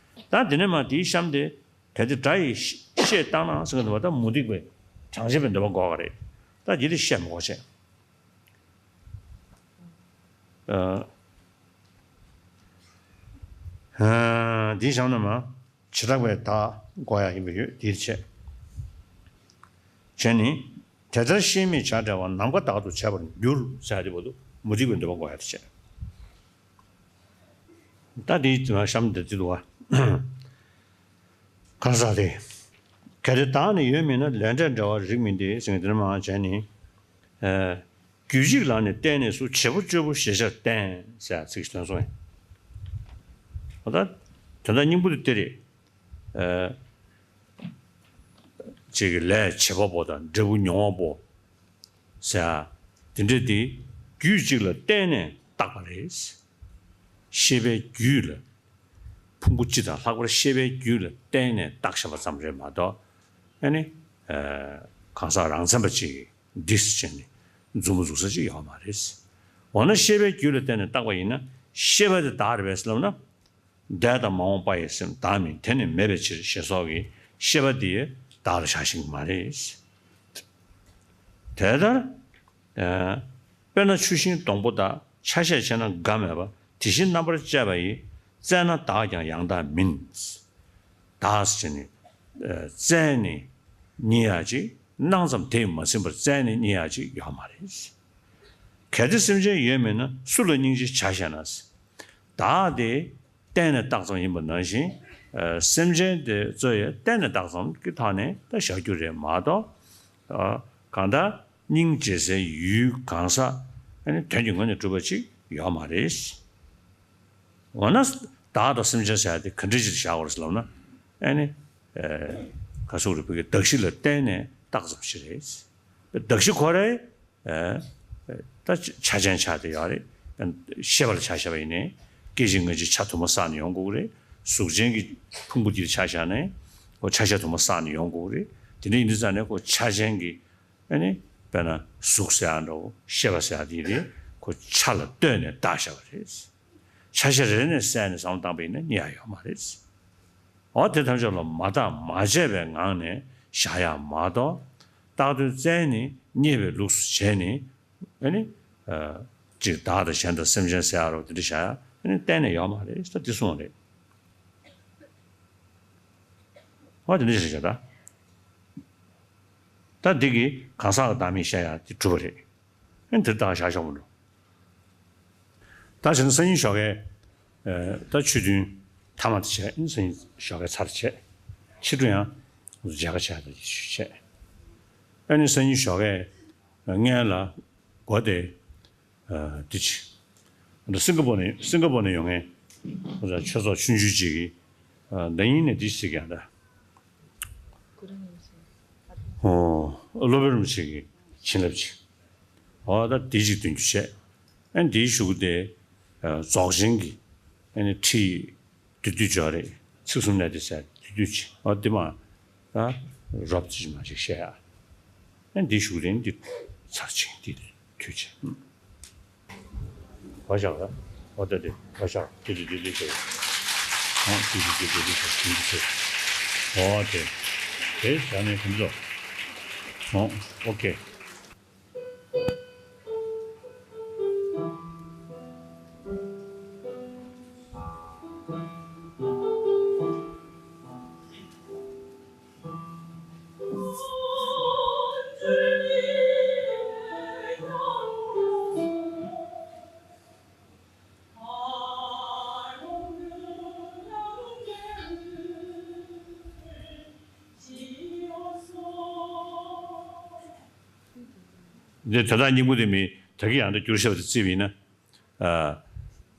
ད་དེ་ནས་མ་དེའི་གཤམ་དེ། གལ་ཏེ་དགྲ་ཡིས་བཤད་བཏང་ན་ཟེར་གྱི་འདུག་བ། ད་མུ་སྟེགས་པའི་དྲང་བཞག་པའི་འདོད་པ་འགོག་ག་རེད། ད་འདི་དེ་བཤད་མི་དགོས་བྱས། ཨ། ཨ། འདིའི་གཤམ་ན་མ། བྱེ་བྲག་པའི་བདག་འགོག་ཡ་ཡིན་པ་ཡོད། འདིར་བྱས། བྱས་ནི། དེ་ལྟར་ཤེས་མེད་བྱ་བྲལ་བ། ནམ་མཁའ་དག་ཏུ་བྱས་པར་འགྱུར་ཟེར་ཡ་དེ་བར་དུ་མུ་སྟེགས་པའི་འདོད་པ་འགོག་ཡ་དེ་བྱས། ད་འདིའི་གཤམ་འདིར་འདི་འདུག་བ། གང་ཟག་དེ། གལ་ཏེ་བདག་ནི་ཡོད་མིན་ན། ལས་འབྲས་འབྲེལ་བར་རིགས་མིན་ཏེ་ཟེར་མཁན་དེ་ནི་མ་བྱས་ནི། ཨ། རྒྱུད་གཅིག་ལ་ནི་བརྟེན་ནས་སུ། བྱེད་པོ་སྤྱོད་པོ་ཞེས་བྱར་བསྟན་ཟེར་ཚིག་ཞིག་ཐོན་སོང་ཡིན། འོ་ད། དོན་དག་སྙིང་པོ་དེ་དེ་རེད། ཨ། གཅིག་གི་ལས་བྱེད་པ་པོ་དང་འབྲས་བུ་མྱོང་བ་པོ་ཟེར། དེ་འདྲ་དེ་རྒྱུད་གཅིག་ལ་བརྟེན་ནས་བཏགས་པ་རེད། ཤེས་པའི་རྒྱུད་ལ། ཕུང་པོ་སྤྱི་དང་ལྷག་པར་ཤེས་པའི་རྒྱུད་ལ་བརྟེན་ནས་བཏགས་བཞག་པ་ཙམ་རེད་མ་གཏོགས། ཨ་ནི། ཨ། གང་ཟག་རང་མཚན་པ་ཅིག་གིས་འདི་ཟེར་བྱས་ནས་མཛུབ་མོ་འཛུགས་ས་ཅིག་ཡོད་མ་རེད། འོ་ན་ཤེས་པའི་རྒྱུད་ལ་བརྟེན་ནས་བཏགས་པ་ཡིན་ན། ཤེས་པ་དེ་བདག་རེད་པས་ཟེར་ལབ་ན། འདས་དང་མ་འོངས་པ་ཡི་སེམས་བདག་མིན་དེ་ནི་མེད་པའི་ཕྱིར་ཞེས་སོགས་ཀྱི་ཤེས་པ་འདི་བདག་ལ་བཞག་ཤེས་ཀྱི་མ་རེད། དེ་ལྟར། ཨ། དཔེར་ན་ཆུ་ཤིང་སྡོང་པོ་དག་ཆ་ཤས་ཆེ་ན་འགའ་མེད་པ། དེ་བཞིན་རྣམ་པར་དཔྱད་པ་ཡིས། བཙལ་ན་བདག་ཀྱང་ཡང་དག་མིན། བདག་ཟེར་ནས། ཨ། བཙལ་ནས་རྙེད་ཡག་ཅིག་སྣང་ཙམ་དེས་མ་ཟིན་པར་བཙལ་ནས་རྙེད་ཡག་ཅིག་ཡོད་མ་རེད། གལ་ཏེ་སེམས་ཅན་ཡོད་མིན་ན། སུ་ལ་སྙིང་རྗེ་བྱ་ཞེ་ན། བདག་དེ་གཏན་ནས་བཏགས་ཙམ་ཡིན་པ་ནང་བཞིན། ཨ། སེམས་ཅན་དེ་ཚོ་ཡང་གཏན་ནས་བཏགས་ཙམ་གྱི་ཐོག་ནས་ད་བཞག་རྒྱུ་རེད་མ་གཏོགས། ཨ། གང་ལྟར་སྙིང་རྗེ་སའི་ཡུལ་གང་ཟག་ཨ་ནི་དོན་གྱི་ངོས་ནས་གྲུབ་པ་ཅིག་ཡོད་མ་རེད། འོ་ན་བདག་དང་སེམས་ཅན་ཟེར་ཡ་དེ་ག་འདྲ་ཅིག་བཞག་དགོས་རེད་ཟེར་ལབ་ན། ཨ་ནི། ཨ། ག་ཟེར་དགོས་རེད། བོད་ཀྱི་གདགས་གཞི་ལ་བརྟེན་ནས་བཏགས་ཙམ་ཞིག་རེད། གདགས་གཞི་ཁོ་རའི། ཨ། ད་ཆ་ཅན་ཆགས་བསྡད་ཡོད་རེད། ཤེས་པ་ལ་ཆ་བཞག་པ་ཡིན་ནའི། སྐད་ཅིག་སྔ་ཕྱིར་ཆ་དུ་མ་བསགས་ནས་ཡོང་དགོས་ཀྱི་རེད། གཟུགས་ཅན་གྱི་ཕུང་པོ་འདི་ལ་ཆ་བཞག་ནའི། ཁོ་ཆ་ཤས་དུ་མ་བསགས་ནས་ཡོང་དགོས་ཀྱི་རེད། དེ་འདྲ་ཡིན་དུས་ཙང་ནས་ཁོ་ཆ་ཅན་གྱི། ཨ་ནི། དཔེར་ན་གཟུགས་ཟེར་ཡ་འདྲ་བོ། ཤེས་པ་ཟེར་ཡ་དེ་རེད། ཁོ་ཆ་ལ་ལྟོས་ནས་བཏགས་བཞག་པ་རེད། ཆ་ཤས་རེ་རེ་ནས་བསལ་ནས་བསམ་བློ་བཏང་པ་ཡིན་ན་རྙེད་ཡ་ཡོད་མ་རེད། འོ་དེ་ཐམས་ཅད་ལ་མ་བརྟགས་མ་དཔྱད་པའི་ངང་ནས་བཞག་ཡ་མ་གཏོགས། བཏགས་དོན་བཙལ་ནས་རྙེད་པའི་ལུགས་སུ་བྱས་ནས། ཨ་ནི། ཨ། ཅིག་བདག་དང་གཞན་དང་སེམས་ཅན་ཟེར་ཡ་རོ་དེ་འདྲ་བཞག་ཡ་ཨ་ནི་གཏན་ནས་ཡོད་མ་རེད། ད་འདི་གསུངས་རེད། འོ་དེ་འདྲ་ཞིག་བྱས། ད་ད་འདི་གིས་གང་ཟག་གི་བདག་མེད་བཤད་ཡ་དེ་གྲུབ་པ་རེད། ཨ་ནི་དེ་བདག་བཞག་ཆོག་མི་འགྲོ། ད་བྱས་ན་སང་ཉིན་ཞོགས་ཀས། ཨ། ད་ཆོས་ཐུན་ཐ་མ་དེ་བྱས། ཨ་ནི་སང་ཉིན་ཞོགས་ཀས་ཚར་བྱས། ཕྱི་དྲོ་ཡང་མཇལ་ཁ་བྱས། ད་ཆོས་བྱས། ཨ་ནི་སང་ཉིན་ཞོགས་ཀས་སྔོན་ལ་སྒོ་དེ། ཨ། དེ་ཅི། ད་སིང་ག་པོར་ནས། སིང་ག་པོར་ནས་ཡོང་མཁན་ཆོས་ཚོགས་ཆུང་ཆུང་ཅིག་གིས། ཨ། ཟླ་ཉིན་ནས་དེ་ཅི་ཟེར་གྱི་ཡང་ད། ཨོ། སློབ་དཔོན་རིན་པོ་ཆེ་གི་བྱིན་རླབས་ཅིག། ཨོ། ད་དེ་ཅིག་འདོན་རྒྱུ་བྱས། ཨ་ནི་དེའི་གཞུག་གུ་དེ། ཨ། རྫོགས་ཆེན་གྱི། ཨ་ནི་ཁྲིད། བསྡུས་བསྡུས་ཅིག་ཡོད་རེད། ཚིག་གསུམ་གནད་བརྡེགས་ཟེར་བསྡུས་བསྡུས་ཅིག། ཨ། དེ་མར་ད་རོབ་ཙམ་ཅིག་མར་ཅིག་བཤད་ཡ། ཨ་ནི་འདི་གཞུག་རིང་འདི་ཚར་ཅིག་འདི་དུས་ཆེ། ཨ། བ་བཞག་ལ། འོ་ད་དེ་བ་བཞག་དེ་དེ་དེ་དེ་བྱས། ཨ། དེ་དེ་དེ་དེ་དེ་བྱས། དེ་འདི་བྱས། འོ་དེ། དེ་བཞག་ནས་དེ་ཚོ། ཨོ། ཨོ་ཁེ། འདི་དོན་དག་སྙིང་པོ་དེ་མིན། ད་གིན་ཡང་འདྲ་བསྒྱུར་བཞག་པ་དེ་བརྩིས་པ་ཡིན་ན། ཨ།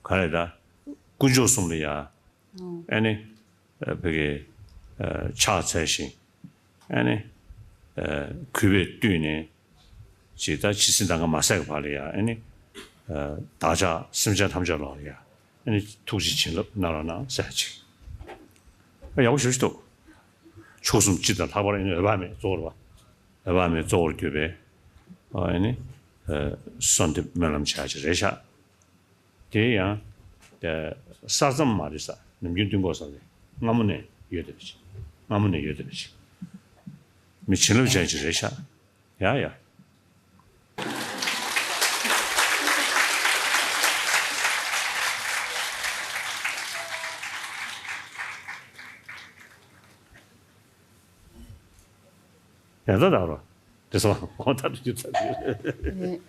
ག་རེ་ད། དཀོན་མཆོག་གསུམ་ལ་ཡ། ཨ་ནི། ཨ། བོད་ཀྱི། ཨ། ཕྱག་འཚལ་ཞིང་། ཨ་ནི། ཨ། གུས་པས་བཏུད་ནས། ཅིག་ད་ཇི་སྲིད་ཟླ་ངན་མ་ཟད་ཀྱི་བར་ལ་ཡ། ཨ་ནི། ཨ། བདག་ཅག་སེམས་ཅན་ཐམས་ཅད་ལ་ཡ། ཨ་ནི་ཐུགས་རྗེ་བྱིན་རླབས་གནང་རོགས་གནང་ཟེར་ཅིག། ཨ། ཡག་པོ་ཞེ་པོ་ཞིག་འདུག། མཆོག་གསུམ་སྤྱི་དང་ལྷག་པར་ཨ་ནི་འོད་དཔག་མེད་གཙོ་བོར་བ། འོད་དཔག་མེད་གཙོ་བོར་གྱུར་པའི། ཨ། ཨ་ནི། ཨ། གསོལ་འདེབས་སྨོན་ལམ་བྱ་ཡ་ཅིག་རེད་ཤག། དེ་ཡང་། ཨ། གསར་རྩོམ་མ་རེད་ཤག། ནམ་རྒྱུན་འདོན་གོ་ས་རེད། སྔ་མོ་ནས་ཡོད་བསྡད་པ་ཅིག། སྔ་མོ་ནས་ཡོད་བསྡད་པ་ཅིག། མི་བྱིན་རླབས་ཅན་ཅིག་རེད་ཤག། ཡ་ཡ། ཡ་ད་ད་རོ། དེ་སོང་། འོ་ད་དུ་རྒྱུ་ཚ་རེད།